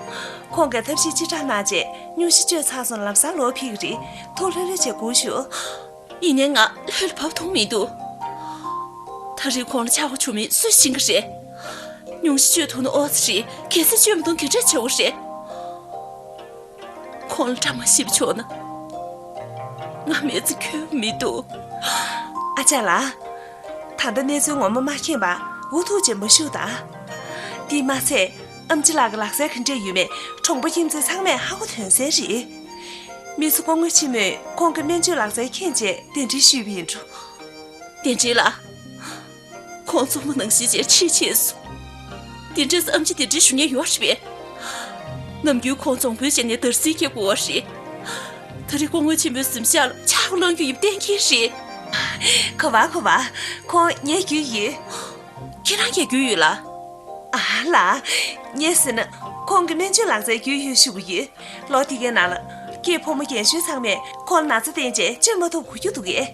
ཁོང་གིས་ཐབས་ཤེས་ཅི་དྲག་གནང་རྗེས་སྙུང་གཞི་བཅོས་ཚར་སོང་། ལམ་སང་ལོག་ཕེབས་ཀྱི་རེད། ཐུགས་ལྷོད་ལྷོད་བྱས་སྒུག་ཤོག་ཡིན་ནའི་ང་ལྷོད་ལ་བབས་ཐུབ་མི་འདུག་ད་རེས་ཁོང་ལ་ཆག་སྒོ་བྱུང་མིན་སུས་ཤེས་ཀྱི་རེད། སྙུང་གཞི་བཅོས་ཐུབ་ན་ཨོ་ཙི་རེད། གལ་སྲིད་བཅོས་མ་ཐུབ་ན་ག་འདྲས་བྱེད་དགོས་རེད། ཁོང་ལ་བཀྲ་མ་ཤིས་པ་བྱུང་ན། ང་མེད་ཚེ་འཁོན་མི་འདུག་ཨ་ཅག་ལགས། ད་ལྟ་གནས་ཚུལ་ངོ་མ་མ་མཁྱེན་པར་འུ་ཐུག་ཅིག་མ་བཞུགས་དང་། དེས་མ་ཚད་ཨམ་ཆི་ལགས་ཀྱི་ལག་རྩལ་ག་འདྲས་ཡོད་མེད་གྲོང་པ་ཁྱིམ་མཚེས་ཚང་མས་ཧ་གོ་དོན་གསལ་རེད། མི་ཚོ་སྐུ་ངོ་ཆེན་མོས་ཁོང་གི་སྨན་བཅོས་ལག་རྩལ་མཁྱེན་རྗེས་གདན་འདྲེན་ཞུས་པ་ཡིན་འགྲོ། གདན་འདྲེན་ལགས། ཁོང་བཙོང་པ་ནང་བཞིན་བྱས་ཁྲིད་ཕྱིན་སོང་། དེ་འདྲས་ཨམ་ཆི་དེ་འདྲས་ཞུ་མཁན་ཡོད་རེད་པས། ནམ་རྒྱུན་ཁོང་བཙོང་པའི་ཆེད་ནས་དར་སིལ་སྐྱེལ་དགོས་པ་རེད། ད་རེས་སྐུ་ངོ་ཆེན་པོའི་གཟིམ་ཤག་ལ་ཆག་སྒོ་སློང་རྒྱུ་ཡིན་པ་གཏན་འཁེལ་རེད། གོ་བ་གོ་བ། ཁོང་ངའི་རྒྱུས་ཡོད། ཁྱེད་རང་གི་རྒྱུས་ཡོད་ལ། ཨ་ལ། ངས་ཟེར་ན་ཁོང་གི་སྨན་བཅོས་ལག་རྩལ་རྒྱུས་ཡོད་ཞུ་གི་ཡོད། ལོ་དེ་གའི་ནང་ལ་སྐྱེས་ཕོ་མོ་རྒན་གཞོན་ཚང་མས་ཁོང་ལ་ན་ཚ་བསྟེན་བྱས་བཅོས་མ་ཐུབ་གོ་རྒྱུ་འདུག་གས།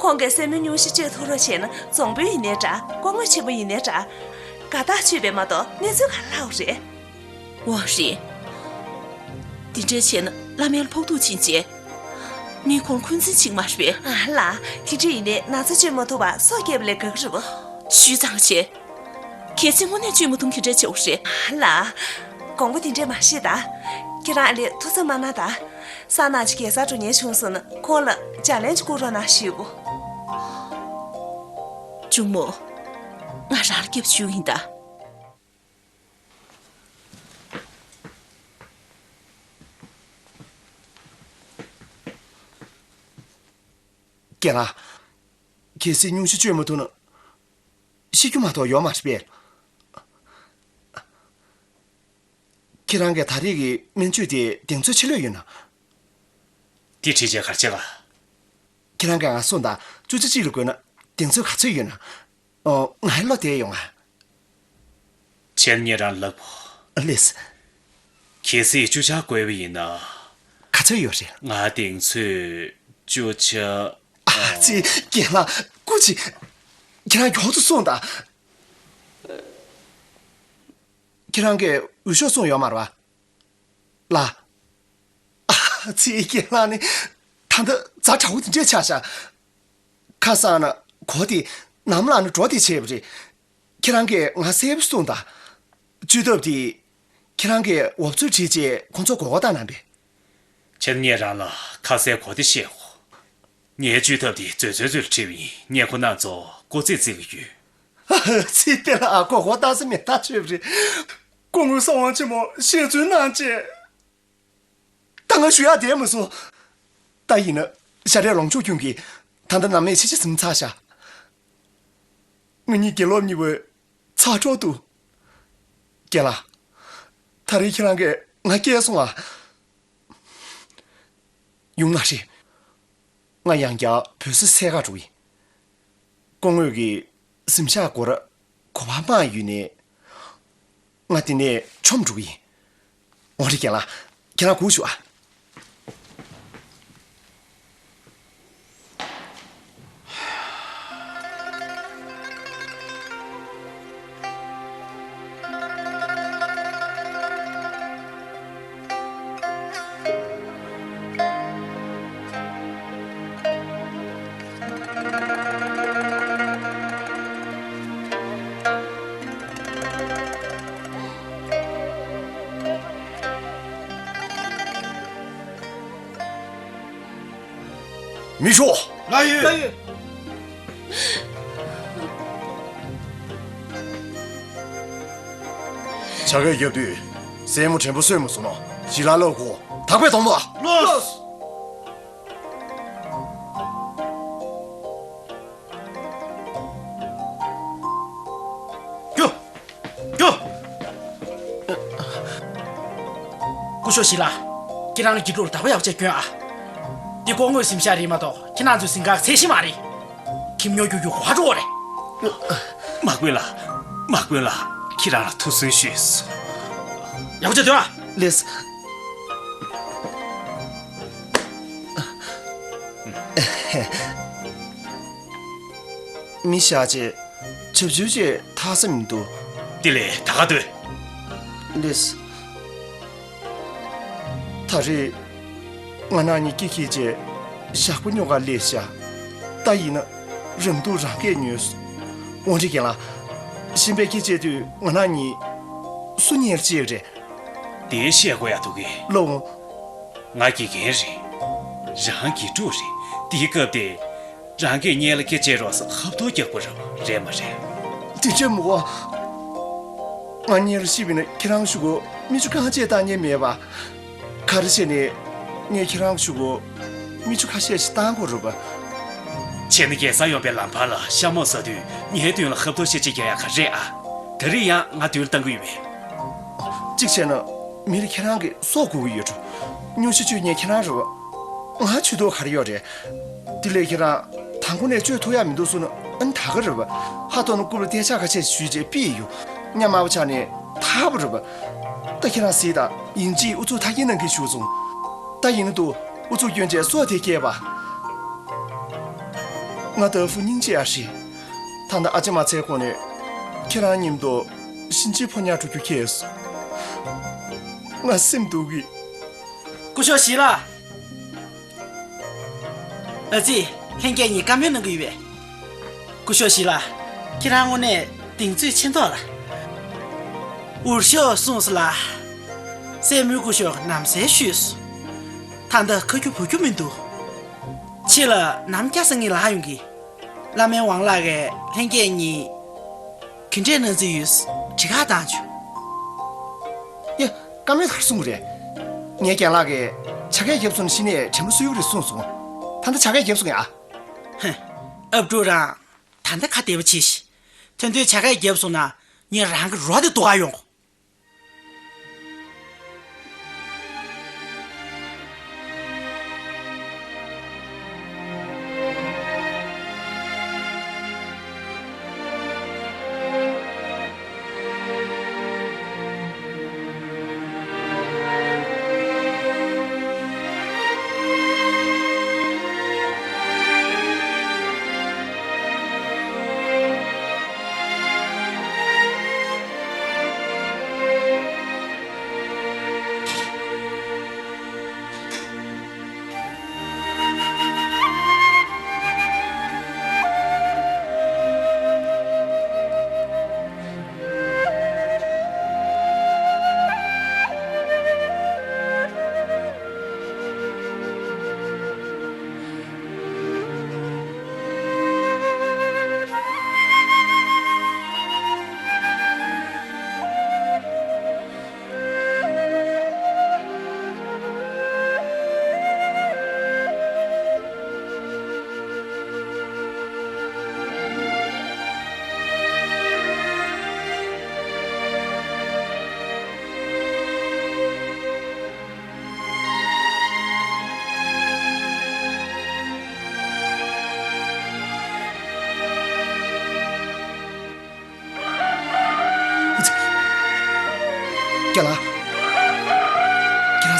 ཁོང་གིས་སྲས་མོའི་སྙུང་གཞི་བཅོས་ཐུབ་རོགས་བྱས་ན་བཙོང་དཔོན་ཡིན་ནའི་འདྲ། སྐུ་ངོ་ཆེན་པོ་ཡིན་ནའི་འདྲ། དགའ་ཐག་ཆོད་པས་མ་གཏོགས་གནས་ཚུལ་ག་རེ་ལྷག་རེད། འོ་རེད། དེ་འདྲས་བྱས་ན་བླ་སྨན་ལ་ཕོག་ཐུག་ཕྱིན་བྱས། མི་ཁོང་འཁོན་འཛིན་བྱེད་མ་རེད་པས། ཨ་ལ། དེ་འདྲས་ཡིན་ནའི་ན་ཚ་བཅོས་མ་ཐུབ་པར་སྲོག་བསྐྱབས་པ་ལས་དགའ་གི་རེད་པ། ཞུས་ཙང་བྱས། གལ་སྲིད་དངོས་གནས་བཅོས་མ་ཐུབ་ན་ག་འདྲས་བྱེད་དགོས་རེད། ཨ་ལ། དགོངས་པ་དེ་འདྲས་མ་བཞེས་ད། ཁྱེད་རང་ཨ་ལས་ཐུགས་འཚབ་མ་གནང་ད། སང་ནངས་ཅིག་གེ་སར་འགྲོ་མཁན་བྱུང་སོང་ན་ཁོང་ལ་ལྗགས་ལན་ཅིག་བསྐུར་རོགས་གནང་ཞུ་གོ། གཅུང་མོ། ང་རང་ལ་སྐྱབས་ཞུ་ཡིན་ད། རྒན་ལགས། གལ་སྲིད་སྙུང་གཞི་བཅོས་མ་ཐུབ་ན། ཤི་རྒྱུ་མ་གཏོགས་ཡོད་མ་རེད་པས། ཁྱེད་རང་གིས་ད་རེས་ཀྱི་སྨན་བཅོས་དེ་གདེང་ཚོད་ཆེ་ལོས་ཡོད་ན། དེ་བྲིས་བྱས་ག་རེ་བྱེད་ག་ཁྱེད་རང་གིས་ང་གསུངས་དང་། བཅུ་ཆ་གཅིག་ལ་བགོས་ན་གདེང་ཚོད་ག་ཚོད་ཡོད་ན། ཨོ། ང་ལོ་དེ་ཡོང་ང་། བྱས་ན་ངས་རང་ལབ་གོ། ལེས། གལ་སྲིད་བཅུ་ཆ་བགོས་པ་ཡིན་ན། ག་ཚོད་ཡོད་རེད། ང་གདེང་ཚོད་བཅུ་ཆ། ཨ་ཙི། རྒན་ལགས་སྐུ་མཁྱེན། ཁྱེད་རང་མགྱོགས་ཙམ་གསུངས་དང་། ཁྱེད་རང་གིས་འོས་ཤོག་བཙོངས་ཡོད་མ་རེད་པ། ལགས། ཨ་ཙི། རྒན་ལགས་ནི་ད་ལྟ་ཛ་དྲག་པོ་དེ་འདྲས་ཆགས་ཤག་ཁ་སང་ན་གོ་དེ། ནམ་ལངས་ན་འགྲོ་དེ་བྱས་པ་རེད། ཁྱེད་རང་གིས་ང་གསལ་པོ་གསུངས་དང་། བཅོས་ཐབས་དེ་ཁྱེད་རང་གིས་འོབ་ཚོད་བྲིས་རྗེས་ཁོང་ཚོར་གོ་བ་བཏང་གནང་པས། བྱས་ན་ངས་རང་ལ་ཁ་གསལ་གོ་བདེ་བཤད་གོ། ངའི་བཅོས་ཐབས་དེ་མཛོད་བཙོན་ཚུལ་ལ་ཁྲིད་པ་ཡིན། ངས་ཁོ་རྣམ་ཚོ་སྐུ་རྩེད་རྩེ་གི་ཡོད། ཨ་ཙི། དེ་ལ་ཨ་ཁོ་ཧོ་ཏ་སི་མེ་ཐག་ཆོད་པ་རེད། སྐུ་ངོ་གསང་བ་ཆེན་མོ་ཞལ་རྩོད་གནང་བྱས། ད་ང་ཞུ་ཡག་བསྡད་མ་སོང་། ད་ཡིན་ན་ཞལ་རས་ལོངས་སྤྱོད་ཀུན་གྱིས་ད་ལྟ་ནམ་མེད་ཕྱི་ཕྱི་ཟིན་ཚར་ཤག་ང་གཉིས་དགེ་སློབ་གཉིས་པོའི་ཚ་གྲོགས་འདུག་རྒན་ལགས། ད་རེས་ཁྱེད་རང་གིས་ང་སྐྱེལ་སོང་ཨ། ཡོང་མ་རེད། ང་ཡང་བསྐྱར་བོད་སི་སེལ་ག་འགྲོ་གི་ཡིན། སྐུ་ངོ་གི་གཟིམ་ཤག་སྒོར་གོ་བ་མང་ཡོད་ནས། ང་དེ་ནས་མཆོངས་འགྲོ་གི་ཡིན། འོ་རེད། རྒན་ལགས། ཁྱེད་རང་སྒུག་ཤོག་ཨ། མི་ཤོག་ང་ཡོད། ང་ཡོད། བྱ་དགའ་རྒྱབ་དུས་སྲས་མོ་དྲན་པ་གསོས་མ་སོང་ན་ཞི་ལ་ལབ་དགོས། དག་པའི་དོན་པ། ལོས། རྒྱུ། རྒྱུ། སྐུ་ཞབས་ཞི་ལ། ཁྱེད་རང་ལ་གྱི་ཀྲུར་དག་པ་ཡག་ཅིག་སྐྱོན་ཨ། འདི་སྐུ་ངོའི་གཟིམ་ཤག་རེད་མ་གཏོགས་ཁྱེད་རང་ཚོའི་གཟིམ་ཁང་ཚད་གཞི་མ་རེད། ཁྱིམ་ཉོ་རྒྱུ་རྒྱུ་གོ་བ་འགྲོ་བ་རེད། མ་དགོས་ལ། མ་དགོས་ལ། ཁྱེད་རང་ལ་ཐུགས་སུན་ཞུས། ཡག་པོ་བྱས་སྡོད་ཨ། ལེས། མི་བཞག་རྗེས་བྱབ་ཆུ་བཅས་ཐག་ས་མི་འདུག་དེ་ལས་ད་ག་སྡོད། ལེས། ད་རེས་ང་རང་གཉིས་སྐྱིད་སྐྱིད་བྱས་ཞག་པོ་ཉོ་ག་སླེབས་ཤག་ད་ཡིན་ན་རང་སྡུག་རང་སྐད་ཉོས། འོ་རེད། རྒན་ལགས། གཞན་པས་སྐད་ཆ་བཤད་དུས་ང་རང་གཉིས་སུ་ཉེ་རུ་བྱེད་རེད། དེ་བཤད་དགོས་ཡག་འདུག་གས། ལོ། ང་དགེ་རྒན་རེད། རང་དགེ་ཕྲུག་རེད། དེའི་སྐབས་དེ། རང་གིས་སྔོན་ལ་སྐད་ཆ་རོགས་སུ་ཧབ་ཐོབ་རྒྱག་པ་རེད་པ། རེད་མ་རེད། དེ་འདྲ་མོ། ང་སྔོན་ལ་ཤི་བ་ཡིན་ན་ཁྱེད་རང་གཞུག་གུ་མི་ཆུང་གང་བྱས་བཏང་མཁན་མེད་པ། ག་རེ་བྱས་ནས་ངས་ཁྱེད་རང་གཞུག་གུ་མི་ཆུང་ཁ་ཤས་ཤིག་བཏང་དགོས་རེད་པ། བྱས་ན་རྒྱལ་ས་ཡོང་པའི་ལམ་བར་ལ་ཤ་མོག་ཟ་དུས་ངའི་མདུན་ལ་ཧབ་ཐོབ་ཤ་ཅིག་རྒྱག་ཡག་ག་རེད་ཨ། ད་རེས་ཡང་ང་མདུན་ལ་བཏང་གི་ཡོད་པས། གཅིག་བྱས་ན་མི་ལ་ཁྱེད་རང་གི་སྲོག་དགོས་ཀྱི་ཡོད་འགྲོ། སྙུང་གཞི་གཅོད་མཁན་ཁྱེད་རང་རེད་པ། ང་བཅོས་ཐབས་ག་རེ་ཡོད་རེད། དེ་ལས་ཁྱེད་རང་དང་པོ་ནས་བཅོས་ཐུབ་ཡག་མི་འདུག་གསུངས་ན་ཨ་ནི་ད་ག་རེད་པ། ཧ་ཐོག་ན་རྐུབ་ལ་རྟ་ལྕག་ཁ་ཤས་ཞུས་རྗེས་ཕུད་ཡོང་། ཉམས་དམའ་པོ་ཆགས་ནས་ཐར་པ་རེད་པ། ད་ཁྱེད་རང་གཟིགས་དང་། ཡིན་གཅིག་ཨུ་ཚུགས་མཐའ་སྐྱེལ་གནང་གི་བཞུགས་སོང་། ད་ཡིན་ན་འདུག་ཨུ་ཚུགས་སྐྱོན་བྱས་སྲོག་དེ་བསྐྱལ་བ། ང་ད་ཕུ་སྙིང་རྗེ་ཡག་རེད། ད་ལྟ་ཨ་ཅེ་མ་ཚའི་ཁོག་ནས་ཁྱེད་རང་མཉམ་དུ་གཤིན་རྗེའི་ཕོ་ཉ་འགྲོ་རྒྱུ་ཁེལ་སོང་། ང་སེམས་སྡུག་གི། སྐུ་ཞབས་ཞི་ལ། ཨ་ཙི། ལྷན་རྒྱས་གཉིས་བཀའ་མོལ་གནང་གི་ཡོད་པས། སྐུ་ཞབས་ཞི་ལ། ཁྱེད་རང་དངོས་གནས་གདེང་ཚོད་ཆེ་མདོག་ལ། འུར་ཤོག་གསུངས་སོང་ལ། སྲས་མོས་སྐུ་ཞབས་ནམ་གསལ་ཞུས་སོང་། ད་ལྟ་ཁ་རྒྱུ་བུ་རྒྱུ་མི་འདུག་ཕྱི་ལ་ནམ་སྐྱ་སེང་གེ་ལངས་ཡོང་གི། བླ་སྨན་ཝང་ལགས་ཀྱིས་ལྷན་རྒྱས་གཉིས་ག་འདྲས་གནང་རྩིས་ཡོད་དྲི་བཀའ་བཏང་བྱུང་། ཡ། བཀའ་མོལ་ག་རེ་གསུངས་པ་རེད། ངའི་རྒན་ལགས་ཀྱིས་བྱ་སྐད་བརྒྱབ་སོང་ན་ཤི་ནས་དྲན་པ་གསོ་གི་རེད་གསུངས་སོང་། ད་ལྟ་བྱ་སྐད་བརྒྱབ་སོང་ཡ། ཧེ། ཨབ་ཕྲུག་རང་། ད་ལྟ་ཁ་བདེ་པོ་བྱེད་ཤིག་ཐོན་ཐོན་བྱ་སྐད་བརྒྱབ་སོང་ན་ངས་རང་གི་རོ་དེ་བཟློག་ག་ཡོང་།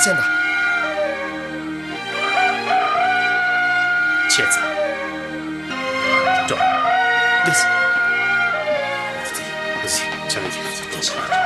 ཅན་དང་། ཆད་ཙང་། འགྲོ། ལེས། ལེས། ཆ་མེད་ཀྱི། ལེས།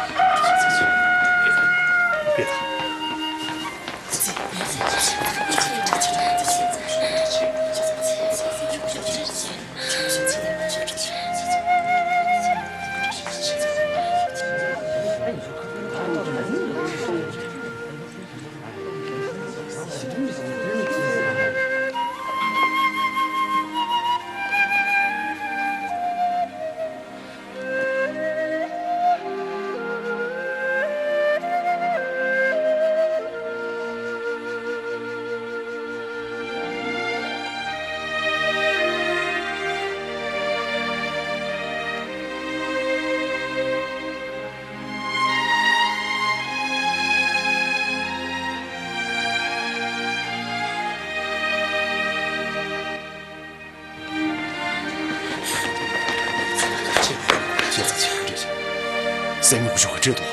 སྲས་མོ་སྐུ་ཞབས་ག་འདྲས་འདུག།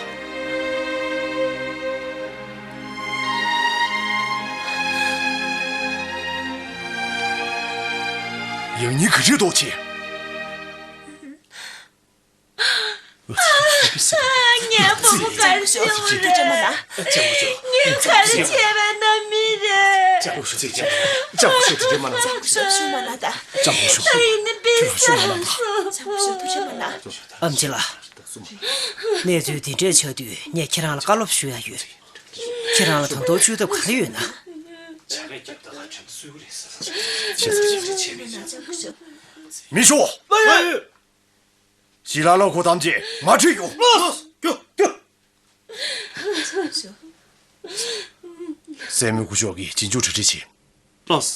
ཡང་སྙིང་ག་འདྲས་འདུག་ཅེ། ངའི་བུ་མོ་ག་རེ་བྱུང་རེད། ངས་ག་རེ་བྱས་པ་ན་མི་རེད། ལྕམ་སྐུ་ཞབས་ཐུགས་རྗེ་མ་གནང་། ལྕམ་སྐུ་ཞབས་ཐུགས་རྗེ་མ་གནང་། ལྕམ་སྐུ་ཞབས་ཐུགས་རྗེ་མ་གནང་། ཨམ་ཆི་ལགས། གནས་ཚུལ་འདི་འདྲས་ཆགས་དུས་ངས་ཁྱེད་རང་ལ་བཀའ་སློབ་ཞུ་ཡ་ཡོད། ཁྱེད་རང་ལ་དང་ཐོག་བཅོས་ཐབས་ག་རེ་ཡོད་ན། མི་ཤོག། ཞི་ལ་ལ་ཁོ་ཐམས་ཅད་མ་ཁྲིད་རྒྱུ། སྲས་མོ་སྐུ་ཞབས་ཀྱིས་རྗེས་འཇུག་གྲ་སྒྲིག་བྱེད། ལགས་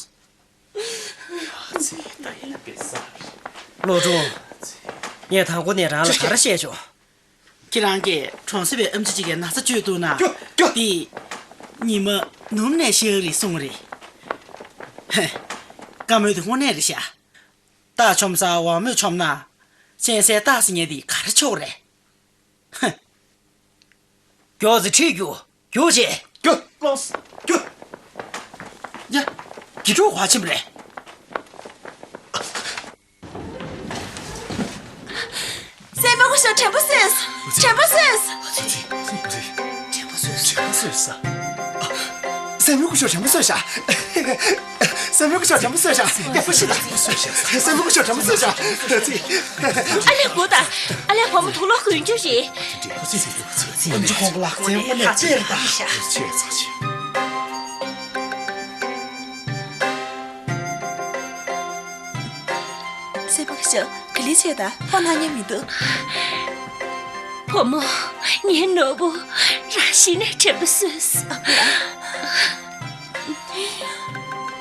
སོ། བློ་གྲོས། ངས་དང་པོ་ནས་རང་ལ་ག་རེ་བཤད་ཆོག། ཁྱེད་རང་གིས་གྲོང་གསེབ་པའི་ཨམ་ཆི་གཅིག་གི་ན་ཚ་བཅོས་འདུག་ན། ཀྱོ་ཀྱོ། དེ་ཉི་མ་ནུབ་ནས་ཤི་ཡག་རེད་གསུངས་རེད། ཧེ། བཀའ་མོལ་དེ་དངོས་གནས་རེད་ཤག། རྟ་ཆོམ་ས་འོག་མོས་ཆོམ་ན། གཅན་གཟན་རྟ་ཟེར་མཁན་དེ་ག་རེ་ཆོག་རེད། ཧེ། མགྱོགས་ཙམ་ཁྲིད་རྒྱུགས། རྒྱུགས་བྱེད། རྒྱུགས། ལགས་སོ། རྒྱུགས། ཡ། དགེ་ཕྲུག་ཧྭ་ཆིམ་རེད། སྲས་མོ་སྐུ་ཞབས་དྲན་པ་གསོས། དྲན་པ་གསོས། དྲན་པ་གསོས། དྲན་པ་གསོས་ས། སྲས་མོ་སྐུ་ཞབས་དྲན་པ་གསོས་ཤག། སྲས་མོ་སྐུ་ཞབས་དྲན་པ་གསོས་ཤག། ཡག་པོ་ཞིག་ལ། སྲས་མོ་སྐུ་ཞབས་དྲན་པ་གསོས་ཤག། ཨ་ལས་སྒོ་དང་། ཨ་ལས་བུ་མོ་དུག་ལོག་གོན་རྒྱུ་རེད། ཨམ་ཆི་ཁོང་གི་ལག་རྩལ་དངོས་གནས་གཏེར་ད། སྲས་མོ་སྐུ་ཞབས་ག་ལེར་བྱས་ད། ཕོག་ལྷག་ཉན་མི་འདུག། བུ་མོ། ངའི་ནོར་བུ། རང་གཞི་ནས་དྲན་པ་གསོས།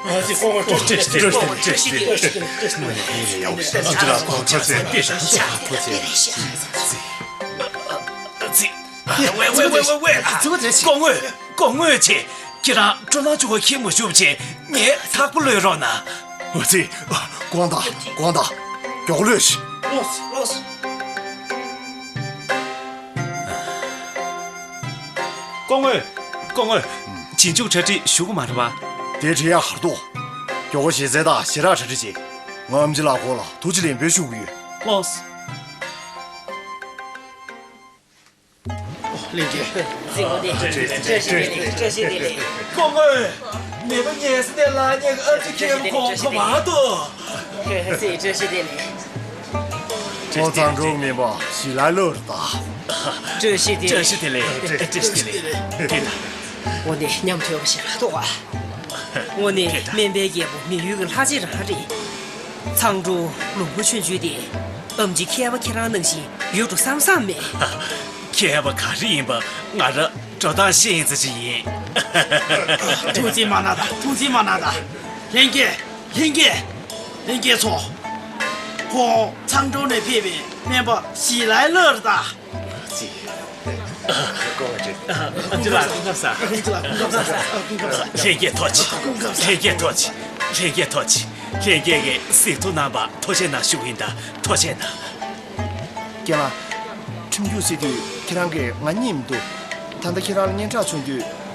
ཨ་ཅེ་ལགས། ཁོང་ཚོ་ཚེ་འདི་ཤ་ཚ་ཚ་ཐུགས་རྗེ་ཆེ། ཙི། ཙི། ཝེ་ཝེ་ཝེ་ཝེ་ཝེ། ཙི་ཙི་ཙི། སྐུ་ངོ། སྐུ་ངོ་ཆེ། ཁྱེད་རང་སྤྲོ་སྣང་ཆུང་བ་ཁྱེར་མ་བཅུག་བྱས། ངའི་ཐག་པ་གློད་རོགས་གནང་། ཨ་ཙི། དགོངས་དག། དགོངས་དག། མགྱོགས་གློད་ཤིག། ལགས་སོ། ལགས་སོ། སྐུ་ངོ། སྐུ་ངོ། རྗེས་འཇུག་གྲ་སྒྲིག་ཞུ་གི་མ་རེད་པ། དེ་འདྲ་ཡག་ག་རེ་འདུག། མགྱོགས་པོ་ཞལ་རྩེད་དང་ཞལ་རག་གྲ་སྒྲིག་བྱེད། ང་ཨམ་ཆི་ལགས་ཁོང་ལ་ཐུགས་རྗེ་ལེགས་འབུལ་ཞུ་གི་ཡོད། ལགས་སོ། ལྷན་རྒྱས། བཀྲ་ཤིས་བདེ་ལེགས། བཀྲ་ཤིས་བདེ་ལེགས། སྐུ་ངོ། མེས་པོ་ངལ་གསོ་ནས་ལངས་མཁན་གྱི་ཨམ་ཆི་མཁན་པོ་ཁོང་ཁོ་མ་གཏོགས། བཀྲ་ཤིས་བདེ་ལེགས། ཁོང་ཚང་འགྲོ་མིན་པ་ཞི་ལ་ལོར་ད། བཀྲ་ཤིས་བདེ་ལེགས། བཀྲ་ཤིས་བདེ་ལེགས། བཀྲ་ཤིས་བདེ་ལེགས། དེ་ད། འོ་ནི་ཉམས་ཐོས་པ་ཞིག་ལ་གཏོགས་པ། དངོས་གནས་སྨན་པའི་རྒྱལ་པོ་མི་ཡུལ་གྱི་ལྷ་རྗེ་རང་རེད། མཚང་འབྲུག་ལུང་པ་ཆུང་ཆུང་དེ། ཨམ་ཆི་མཁས་པ་ཁྱེད་རང་ནང་བཞིན་ཡོད་འགྲོ་བསམ་བསམ་མེད། མཁས་པ་ག་རེ་ཡིན་པ་ང་རང་འགྲོ་སྟངས་ཤེས་ཡིན་ཙམ་ཅིག་ཡིན། ཐུགས་རྗེ་མ་གནང་དང་། ཐུགས་རྗེ་མ་གནང་དང་། ལྷན་རྒྱས། ལྷན་རྒྱས། ལྷན་རྒྱས་ཚོ། ཁོང་མཚང་འབྲུག་ནས་ཕེབས་པའི་སྨན་པ་ཞི་ལའི་ལོར་ད། ཨ་ཅེ་ལགས། སྐུ་ཁམས་བཟང་། ཨ་ཅེ་ལགས། སྐུ་ཁམས་བཟང་། ཨ། སྐུ་ཁམས་བཟང་། ལྷན་རྒྱས་ཐུགས་རྗེ་ཆེ། ལྷན་རྒྱས་ཐུགས་རྗེ་ཆེ། ལྷན་རྒྱས་ཐུགས་རྗེ་ཆེ། ལྷན་རྒྱས་ཀྱིས་གཟིགས་རྟོག་གནང་བར་ཐུགས་རྗེ་གནང་ཞུ་གི་ཡིན་ད། ཐུགས་རྗེ་གནང་། རྒན་ལགས། ཁྲིམས་རྒྱུགས་ཟེར་དུས་ཁྱེད་རང་གིས་ང་རྙེད་མི་འདུག། ད་ལྟ་ཁྱེད་རང་ལ་སྙན་གྲགས་བྱུང་དུས།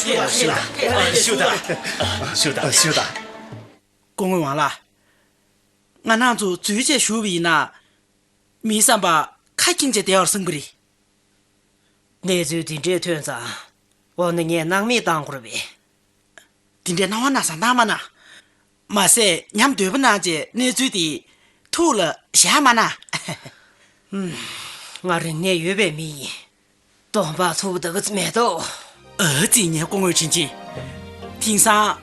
ཞུ་དང་། ཞུ་དང་། ཞུ་དང་། ཞུ་དང་། སྐུ་ངོ་ཝང་ལགས། ང་རང་ཚོ་འཛུལ་བྱས་ཞུ་བ་ཡིན་ན། མིའི་བསམ་པ་ཁ་འཁྱེར་བྱས་བསྡད་པར་བསམ་གྱི་རེད། གནས་ཚུལ་འདི་འདྲས་ཐོན་ཙང་། འོ་ན་ངས་སྣང་མེད་བཏང་དགོས་རེད་པས། འདི་འདྲའི་སྣང་བ་སྣང་བཟང་བཏང་མ་གནང་། མ་ཟད་ཉམས་དོད་པོ་གནང་བྱས་གནས་ཚུལ་འདི་ཐུགས་ལ་བཞག་མ་གནང་། ཧུམ། ང་རིག་གནས་ཡོད་པའི་མི་ཡིན། གདོང་པ་ཐུབ་ད་གི་མེད་དོ། ཨ་ཙི་ངའི་སྐུ་ངོ་དྲིན་ཆེ། དེང་སང་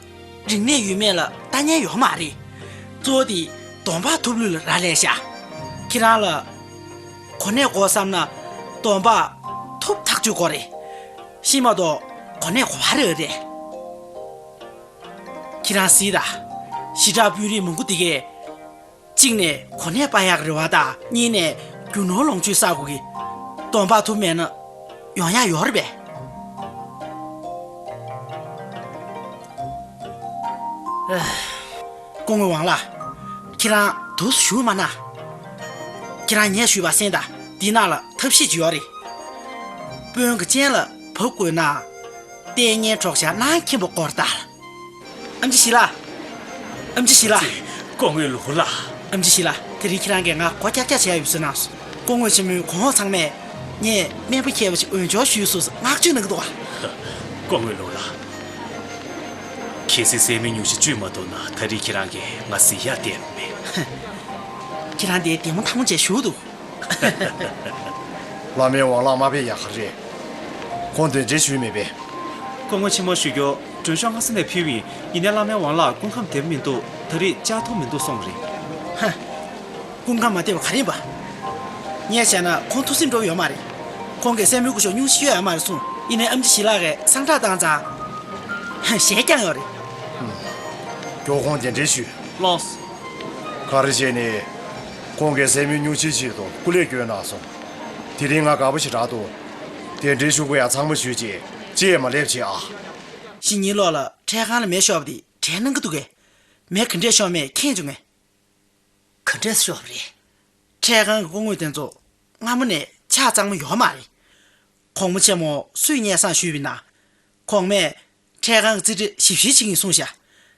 རིག་གནས་ཡོད་མེད་ལ་ལྟ་ཉན་ཡོད་མ་རེད། གཙོ་བོ་དེ་གདོང་པ་ཐུབ་ལུགས་ལ་རག་ལས་ཤག་ཁྱེད་རང་ལ་གོ་གནས་དགོས་བསམ་ན་གདོང་པ་ཐུབ་ཐག་ཆོད་དགོས་རེད། ཤེས་མ་གཏོགས་གོ་གནས་གོ་བ་རེད་རེད། ཁྱེད་རང་གཟིགས་དང་། ཞི་དྲག་དཔོན་རིགས་མང་པོ་དེ་གས། གཅིག་ནས་གོ་གནས་སྤར་ཡག་རེ་བ་དང་གཉིས་ནས་རྒྱུ་ནོར་ལོངས་སྤྱོད་བསགས་དགོས་ཀྱི། གདོང་པ་ཐུབ་མེད་ན་ཡོང་ཡག་ཡོད་རེད་པས། ཨ། སྐུ་ངོ་ཝང་ལགས། ཁྱེད་རང་འདུག་སེ་བཞུགས་མ་གནང་། ཁྱེད་རང་ངས་ཞུས་པ་གསན་དང་། འདི་ནང་ལ་ཐབས་ཤེས་ཅིག་ཡོད་རེད། དཔོན་གྱི་སྤྱན་ལ་བབས་དགོས་ན། ལྟས་ངན་གྲོགས་ཤ་ནང་མཁན་པོ་སྐོར་ལྟ། ཨེམ་ཆི་ཞི་ལ། ཨེམ་ཆི་ཞི་ལ། སྐུ་ངོ་ལུའུ་ལགས། ཨེམ་ཆི་ཞི་ལ། དེ་རིང་ཁྱེད་རང་གིས་ང་སྒོ་རྒྱག་རྒྱག་བྱས་ཡོད་ཟེར་གནང་སོང་། སྐུ་ངོ་ཆེན་མོའི་གོང་འོག་ཚང་མས་ངས་སྨན་པ་མཁས་པ་ཞིག་འོས་སྦྱོར་ཞུས་སོང་ཟེར་བསྔགས་བརྗོད་གནང་གི་འདུག་བ། སྐུ་ངོ་ལུའུ་ལགས། གལ་སྲིད་སད་མི་སྨྱུག་ཆུང་བཅུག་མ་ཐུབ་ན་ད་རེས་ཁྱེད་རང་གིས་ང་གཟིགས་ཡག་བསྡད་མེད། ཁྱེད་རང་དེ་བདེ་མོ་ཐང་མོ་བྱས་བཞུགས་འདུག་བླ་མའི་ཝང་ལགས་མ་ཕེབས་ཡག་ག་རེད། ཁོང་གདན་འདྲེན་ཞུས་མེད་པས། སྐུ་ངོ་ཆེན་མོ་ཞུ་རྒྱུ། མགྲོན་ཤོག་སྔ་ས་ནས་ཕུལ་བ་ཡིན། ཡིན་ནའི་བླ་མའི་ཝང་ལགས་སྐུ་ཁམས་བདེ་པོ་མི་འདུག་ད་རེས་བཅར་ཐུབ་མི་འདུག་གསུངས་རེད། ཧ། སྐུ་ཁམས་མ་བདེ་བ་ག་རེ་ཡིན་པ། ངས་བྱས་ན་ཁོང་ཐུགས་སེམས་འགྲོ་ཡོད་མ་རེད། ཁོང་གིས་སད་མི་སྐུ་ཞབས་སྨྱུག་ཆུང་ཡོད་ཡ་མ་རེད་གསུངས། ཡིན་ནའི་ཨེམ་ཆི་ཞི་ལ་གིས་སངས་དྲག་བཏང་ཙང་། ཧ། ཞེད་རྐྱང་ཡོད་རེད། མགྱོགས་ཁོང་གདན་འདྲེན་ཞུས། ལགས་སོ། ག་རེ་བྱས་ནས། ཁོང་གིས་སད་མི་སྨྱུག་ཆུང་ཆེད་དུ་སྐུ་ལས་བསྐྱོན་གནང་སོང་། དེ་རིང་ང་དགའ་པོ་ཞེ་དྲག་འདུག་གདན་འདྲེན་ཞུ་དགོས་ཡ་ཚང་མ་ཞུས་རྗེས་ཅི་ཡང་མ་སླེབས་བྱས་ཨ། གཞེས་ནིང་ལོགས་ལ་འཕྲལ་ཁང་ལ་མེ་ཤོར་བ་དེ་དྲན་གནང་གི་འདུག་གས། མེ་ག་འདྲས་ཤོར་མེད་མཁྱེན་བྱུང་ངས། ག་འདྲས་ཤོར་བ་རེད། འཕྲལ་ཁང་གི་སྐུ་ངོ་དེ་ཚོ་སྔ་མོ་ནས་ཆ་གཙང་མ་ཡོད་མ་རེད། གོང་མ་ཆེན་མོ་སུས་སྙན་སེང་ཞུས་པ་ཡིན་ན། གོང་མས་འཕྲལ་ཁང་གི་རྩིས་ཁྲ་ཞིབ་བཤེར་བྱེད་ཀྱིན་གསུངས་ཤག་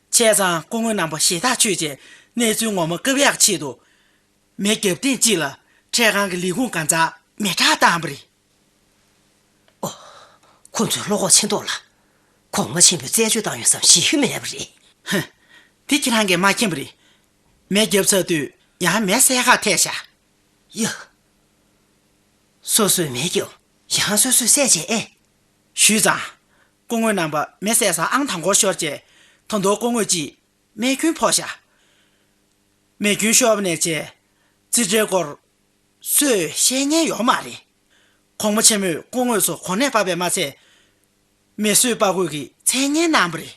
བྱས་ཙང་སྐུ་ངོ་རྣམ་པ་ཞེ་ཐག་ཆོད་བྱས་གནས་ཚུལ་ངོ་མ་བཀབ་ཡག་ཆེད་དུ། མེ་བརྒྱབ་ཐེངས་གཅིག་ལ་འཕྲལ་ཁང་གི་ལས་ཁུངས་གང་ཚང་མེ་སྲེག་བཏང་བ་རེད། ཨོ། ཁོ་ཚོའི་བློ་ཁོག་ཆེ་མདོག་ལ། གོང་མ་ཆེན་པོས་རྩད་གཅོད་བཏང་ཡོད་བསམ་ཞིབ་མེད་པ་རེད། ཧ། འདི་ཁྱེད་རང་གིས་མ་མཁྱེན་པ་རེད། མེ་བརྒྱབ་ཚར་དུས་ཡང་མེ་བསད་ཁག་ཐེག་ཤག་ཡ། སོ་སོས་མེ་བརྒྱབ། ཡང་སོ་སོས་བསད་བྱས་ཨེ། ཞུས་ཙང་། སྐུ་ངོ་རྣམ་པ་མེ་བསད་ས་ཨང་དང་པོར་ཤོར་བྱས། ད་དུང་སྐུ་ངོ་གཅིག་མེ་སྐྱོན་ཕོག་ཤག་མེ་སྐྱོན་ཤོར་བ་ནས་བྱས། རྩིས་ཁྲའི་སྐོར། སུས་བཤད་མཁན་ཡོད་མ་རེད། གོང་མ་ཆེན་མོས་སྐུ་ངོ་ཚོ་གོ་གནས་སྤར་བས་མ་ཚད། མེ་གསོད་པ་དགོས་ཀྱི་མཚན་སྙན་གནང་བ་རེད།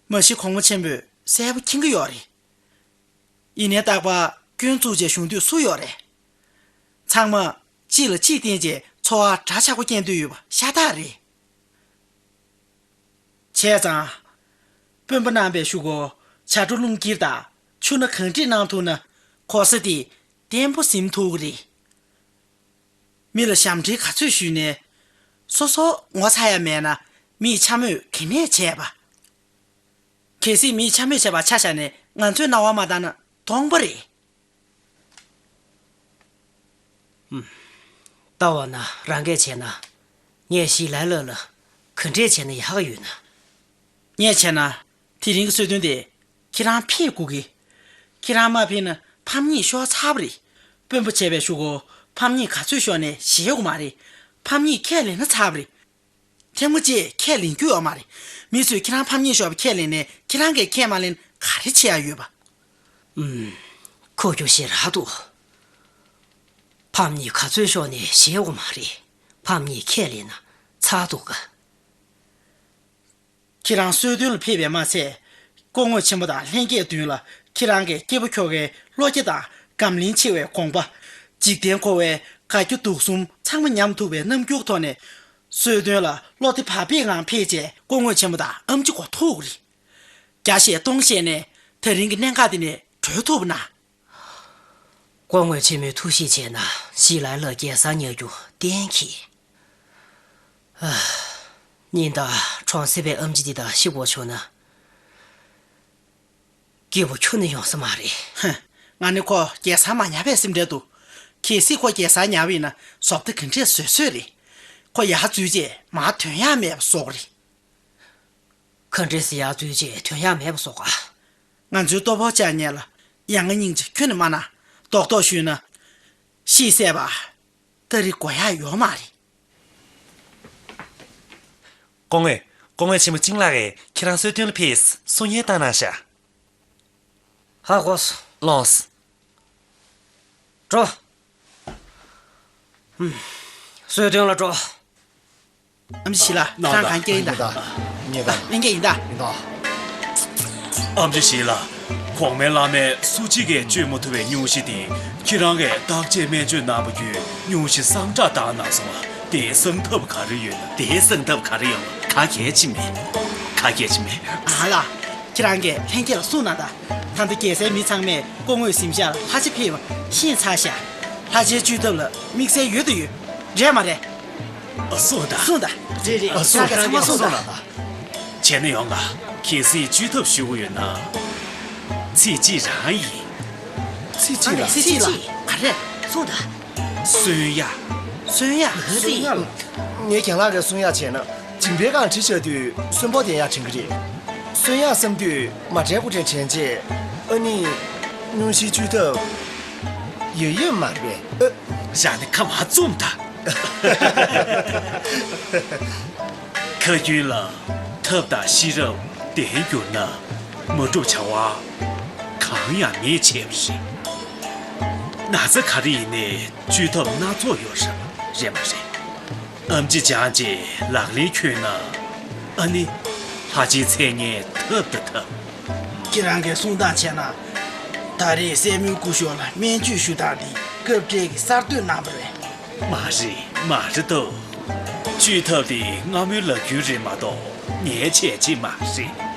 མ་གཞི་གོང་མ་ཆེན་པོས་གསལ་པོ་མཁྱེན་གྱི་ཡོད་རེད། ཡིན་ནའི་རྟག་པར་སྐྱོན་བཙུགས་བྱས་བཞུགས་འདོད་སུ་ཡོད་རེད། ཚང་མ་གཅིག་ལ་གཅིག་བརྟེན་བྱས་འཚོ་བ་གྲ་ཆག་པོ་སྐྱེལ་འདོད་ཡོད་པ་ཤ་སྟག་རེད། བྱས་ཙང་། དཔོན་པོ་རྣམ་པས་ཞུ་གོ། བྱ་སྒྲོ་རླུང་འཁྱེར་དང་ཆུ་སྣ་གང་འདྲས་གནང་ཐུབ་ན་གོ་ས་དེ་བརྟན་པོ་ཟིན་ཐུབ་ཀྱི་རེད། མི་ལ་ཞབས་འདྲེན་ག་ཚོད་ཞུས་ནས། སོ་སོ་ངོ་ཚ་ཡ་མེད་ན་མིས་འཕྱ་སྨོད་ག་ནས་བྱས་པ། གལ་སྲིད་མིས་འཕྱ་སྨོད་བྱས་པ་ཆ་བཞག་ནས་ང་ཚོས་སྣང་བ་མ་བཏང་ན་སྟོང་པ་རེད། ལྟ་བ་ན་རང་སྐད་བྱས་ན། ངས་ཞི་ལའི་ལགས་ལ་ག་འདྲས་བྱས་ན་ཡག་གི་ཡོད་ན། ངས་བྱས་ན། དེ་རིང་གི་གསོལ་སྟོན་དེ་ཁྱེད་རང་ཕེབས་དགོས་ཀི། ཁྱེད་རང་མ་ཕེབས་ན་ཕམ་ཉེས་ཤོར་ཚར་བ་རེད། དཔོན་པོ་བྱས་པའི་གཞུག་གུ་ཕམ་ཉེས་ག་ཚོད་ཤོར་ནས་ཞེད་དགོས་མ་རེད། ཕམ་ཉེས་ཁས་ལེན་ན་ཚར་བ་རེད། ཐེངས་མ་གཅིག་ཁས་ལེན་རྒྱུ་ཡོད་མ་རེད། མི་ཚོས་ཁྱེད་རང་ཕམ་ཉེས་ཤོར་བ་ཁས་ལེན་ནས་ཁྱེད་རང་གིས་ཁས་མ་ལེན་ ག་རེ་བྱེད་ཡ་ཡོད་པ། ཨུམ། ཁུ་རྒྱུ་ཞེ་དྲག་འདུག་ཕམ་གཉིས་ག་ཚོད་ཤོར་ནས་བཞེས་འོ་མ་རེད། ཕམ་གཉིས་ཁས་ལེན་ན་ཚར་འདུག་ག་ཁྱེད་རང་གསོལ་སྟོན་ལ་ཕེབས་པས་མ་ཚད། སྐུ་ངོ་ཆེན་པོ་དང་ལྷན་རྒྱས་མདུན་ལ་ཁྱེད་རང་གི་སྐྱེས་བུ་ཁྱོ་གའི་བློ་སྐྱེད་དང་སྒམ་བརླིང་ཆེ་བའི་དགོངས་པ། འཇིག་རྟེན་འཁོར་བའི་དགའ་སྐྱོ་སྡུག་གསུམ་ཚང་མ་མཉམ་ཐུག་པའི་རྣམ་འགྱུར་ཐོག་ནས། གསོལ་སྟོན་ལ་བློ་བདེ་བག་ཕེབས་ངང་ཕེབས་བྱས་སྐུ་ངོ་ཆེན་པོ་དང་ཨེམ་ཆི་གོ་ཐུག་རེད། བརྒྱ་བཤད་སྟོང་བཤད་ནས་དེ་རིང་གི་གནད་འགག་དེ་ནས་གྲོལ་ཐུབ་ན། སྐུ་ངོ་ཆེན་མོའི་ཐུགས་གཤིས་བྱས་ན་ཞི་ལའི་ལ་རྒྱལ་སར་ཉར་རྒྱུ་གཏན་འཁེལ། ཨ། ཉིན་ལྟར་གྲོང་གསེབ་པའི་ཨེམ་ཆི་འདི་དང་ཤི་དགོས་བྱུང་ན། སྐྱིད་པོ་ཁྱོན་ནས་ཡོང་ས་མ་རེད། ཧ། ང་ནི་ཁོ་རྒྱལ་སར་མ་ཉར་བའི་སེམས་ཁྲལ་འདུག་གལ་སྲིད་ཁོ་རྒྱལ་སར་ཉར་བ་ཡིན་ན་བཟོ་ལྟ་ག་འདྲས་བཟོས་བཟོས་རེད། ཁོ་ཡར་འཛུལ་རྗེས་མར་ཐོན་ཡག་མེད་པ་བཟོ་གི་རེད། ག་འདྲས་སེ་ཡར་འཛུལ་རྗེས་ཐོན་ཡག་མེད་པ་བཟོ་ག་ང་ཚོའི་ལྟོ་ཕོགས་བཅག་མཁན་ལ་ཡ་ང་སྙིང་རྗེ་ཁྱོན་ནས་མ་གནང་། རྡོག་རྡོག་ཞུས་ན། ཤེས་གསལ་བ། ཏ་རིག་གོ་ཡག་ཡོད་མ་རེད། སྐུ་ངོ། སྐུ་ངོ་ཆེན་མོ་ཅིང་ལགས་ཀྱིས་ཁྱེད་རང་གསོལ་སྟོན་ལ་ཕེབས་གསུང་ཡས་བཏང་གནང་ཤག་ཧ་གོ་སོང་། ལོངས། འགྲོ། ཧུམ། གསོལ་སྟོན་ལ་འགྲོ། ཨེམ་ཆི་ཞི་ལ། ཁྱེད་རང་གང་སྐྱེ་ཡིན་ད། ངེད་ད། ཨེ་སྐྱེ་ཡིན་ད། ཡིན་ད། ཨེམ་ཆི་ཞི་ལ། གོང་མའི་བླ་མས་སུ་གཅིག་གིས་བཅོས་མ་ཐུབ་པའི་སྙུང་གཞི་དེ་ཁྱེད་རང་གིས་བརྟག་དཔྱད་སྨན་བཅོས་གནང་བ་བརྒྱུད་སྙུང་གཞི་གསང་དྲག་བཏང་གནང་སོང་བ། དེ་གསང་ཐབས་ག་རེ་ཡོད་ན། དེ་གསང་ཐབས་ག་རེ་ཡོད་ན། ག་གལ་ཆེ་མེད། ག་གལ་ཆེ་མེད། ཨ་ལ། ཁྱེད་རང་གིས་ལྷན་རྒྱས་ལ་གསུངས་གནང་དང་། ད་ལྟ་རྒྱལ་སའི་མི་ཚང་མས་སྐུ་ངོའི་གཟིམ་ཤག་ལ་ལྷ་ཆས་ཕུལ་བ་ཤེས་ཚར་ཤག་ལྷ་ཆས་བཅོས་ཐབས་ལ་དམིགས་བསལ་ཡོད་དུ་ཡོད། རེད་མ་རེད། ཨ། སོང་ད། སོང་ད། རེད་རེད། ཨ། སོང་ད། ཚང་མ་སོང་ད། བྱས་ན་ཡོང་ང་། གལ་སྲིད་བཅོས་ཐབས་ཞུ་གི་ཡོད་ན། ཚེ་གཅིག་རང་ཡིན། ཚེ་གཅིག་ལ། ཚེ་གཅིག་ལ། ཨ་རེད། སོང་ད། གསོན་ཡག་གསོན་ཡག་གསོན་ཡག་ལ། ངས་རྒན་ལགས་ཀྱིས་གསུང་ཡག་བྱས་ན། སྦྱིན་པའི་སྒང་བྲིས་བཞག་དུས་གསོན་པོ་ལྡན་ཡག་དྲན་གྱི་རེད། གསོན་ཡག་བསམ་དུས་མ་དྲན་དགུ་དྲན་དྲན་རྗེས། ཨ་ནི། སྙུང་གཞི་བཅོས་ཐབས་ཡོད་ཡོད་མ་རེད་པས། ཨ། བཞག་ནས་ཁ་མ་བཙུམ་ད། ཁ་རྒྱུན་ལ་ཐབས་དང་ཤེས་རབ་ལྡན་གྱུར་ན། མ་གྲུབ་བྱ་བ་གང་ཡང་མེད་བྱས་པ་རེད། ན་ཚ་ག་རེ་ཡིན་ནའི་བཅོས་ཐབས་སྣ་ཚོགས་ཡོད་རེད་པ། རེད་མ་རེད། ཨེམ་ཆི་ཅང་གིས་ལག་ལེན་ཁྱོན་ན། ཨ་ནི། ལྷ་ཆས་འཚོལ་མཁན་ཐབས་དང་ཐབས། ཁྱེད་རང་གིས་གསུང་སྟངས་བྱས་ན། ད་རེས་སྲས་མོའི་སྐུ་ཞབས་ལ་སྨན་བཅོས་ཞུ་སྟངས་འདི་སྐབས་འཕྲལ་གྱི་གསར་གཏོད་རྣམ་པ་རེད། མ་རེད། མ་རེད་དོ། བཅོས་ཐབས་འདི་སྔ་མོའི་ལག་རྒྱུན་རེད་མ་གཏོགས་ངའི་བྱས་རྗེས་མ་རེད།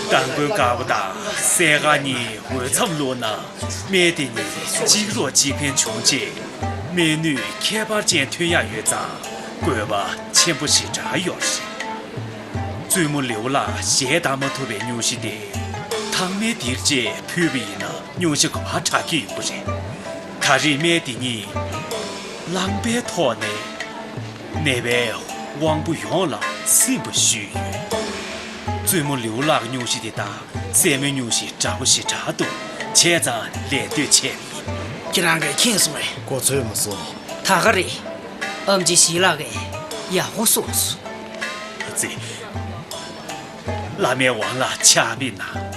སྐྲ་མགོའི་དཀར་པོ་དང་སྲས་མགར་གཉིས་འོས་འཚམ་བླུགས་ན། སྨན་དེ་གཉིས་གཅིག་རོགས་གཅིག་ཕན་བྱུང་རྗེས། སྨན་ནུས་ཁྱད་པར་ཅན་ཐོན་ཡག་ཡོད་ཙང་དགོས་པ་ཆེན་པོ་ཞེ་དྲག་ཡོད་རེད། བཙུན་མོ་ལེའུ་ལགས་ཞལ་གདམས་མ་ཐུབ་པའི་སྙུང་གཞི་དེ། ཐང་མའི་དེར་ཅེས་ཕུལ་བ་ཡིན་ན་སྙུང་གཞི་ག་པར་དྲག་གི་ཡོང་གི་རེད། ད་རེས་སྨན་དེ་གཉིས་བླངས་པའི་ཐོག་ནས་ནད་པའི་དབང་པོ་ཡོངས་ལ་སིམ་པ་ཞུས་ཡོད། བཙུན་མོ་ལེའུ་ལགས་སྙུང་གཞི་དེ་དང་སྲས་མོའི་སྙུང་གཞི་འདྲ་པོ་ཞེ་དྲག་འདུག་བྱས་ཙང་ལད་ཟློས་བྱས་པ་ཡིན། ཁྱེད་རང་གིས་མཁྱེན་སོང་ངས། གོ་ཚོད་མ་སོང་། ད་ག་རེད། ཨེམ་ཆི་ཞི་ལགས་ཀྱིས་ཡག་པོ་གསུངས་སོང་། ཨ་ཙི། བླ་མའི་དབང་ལ་ཆགས་པས་ན།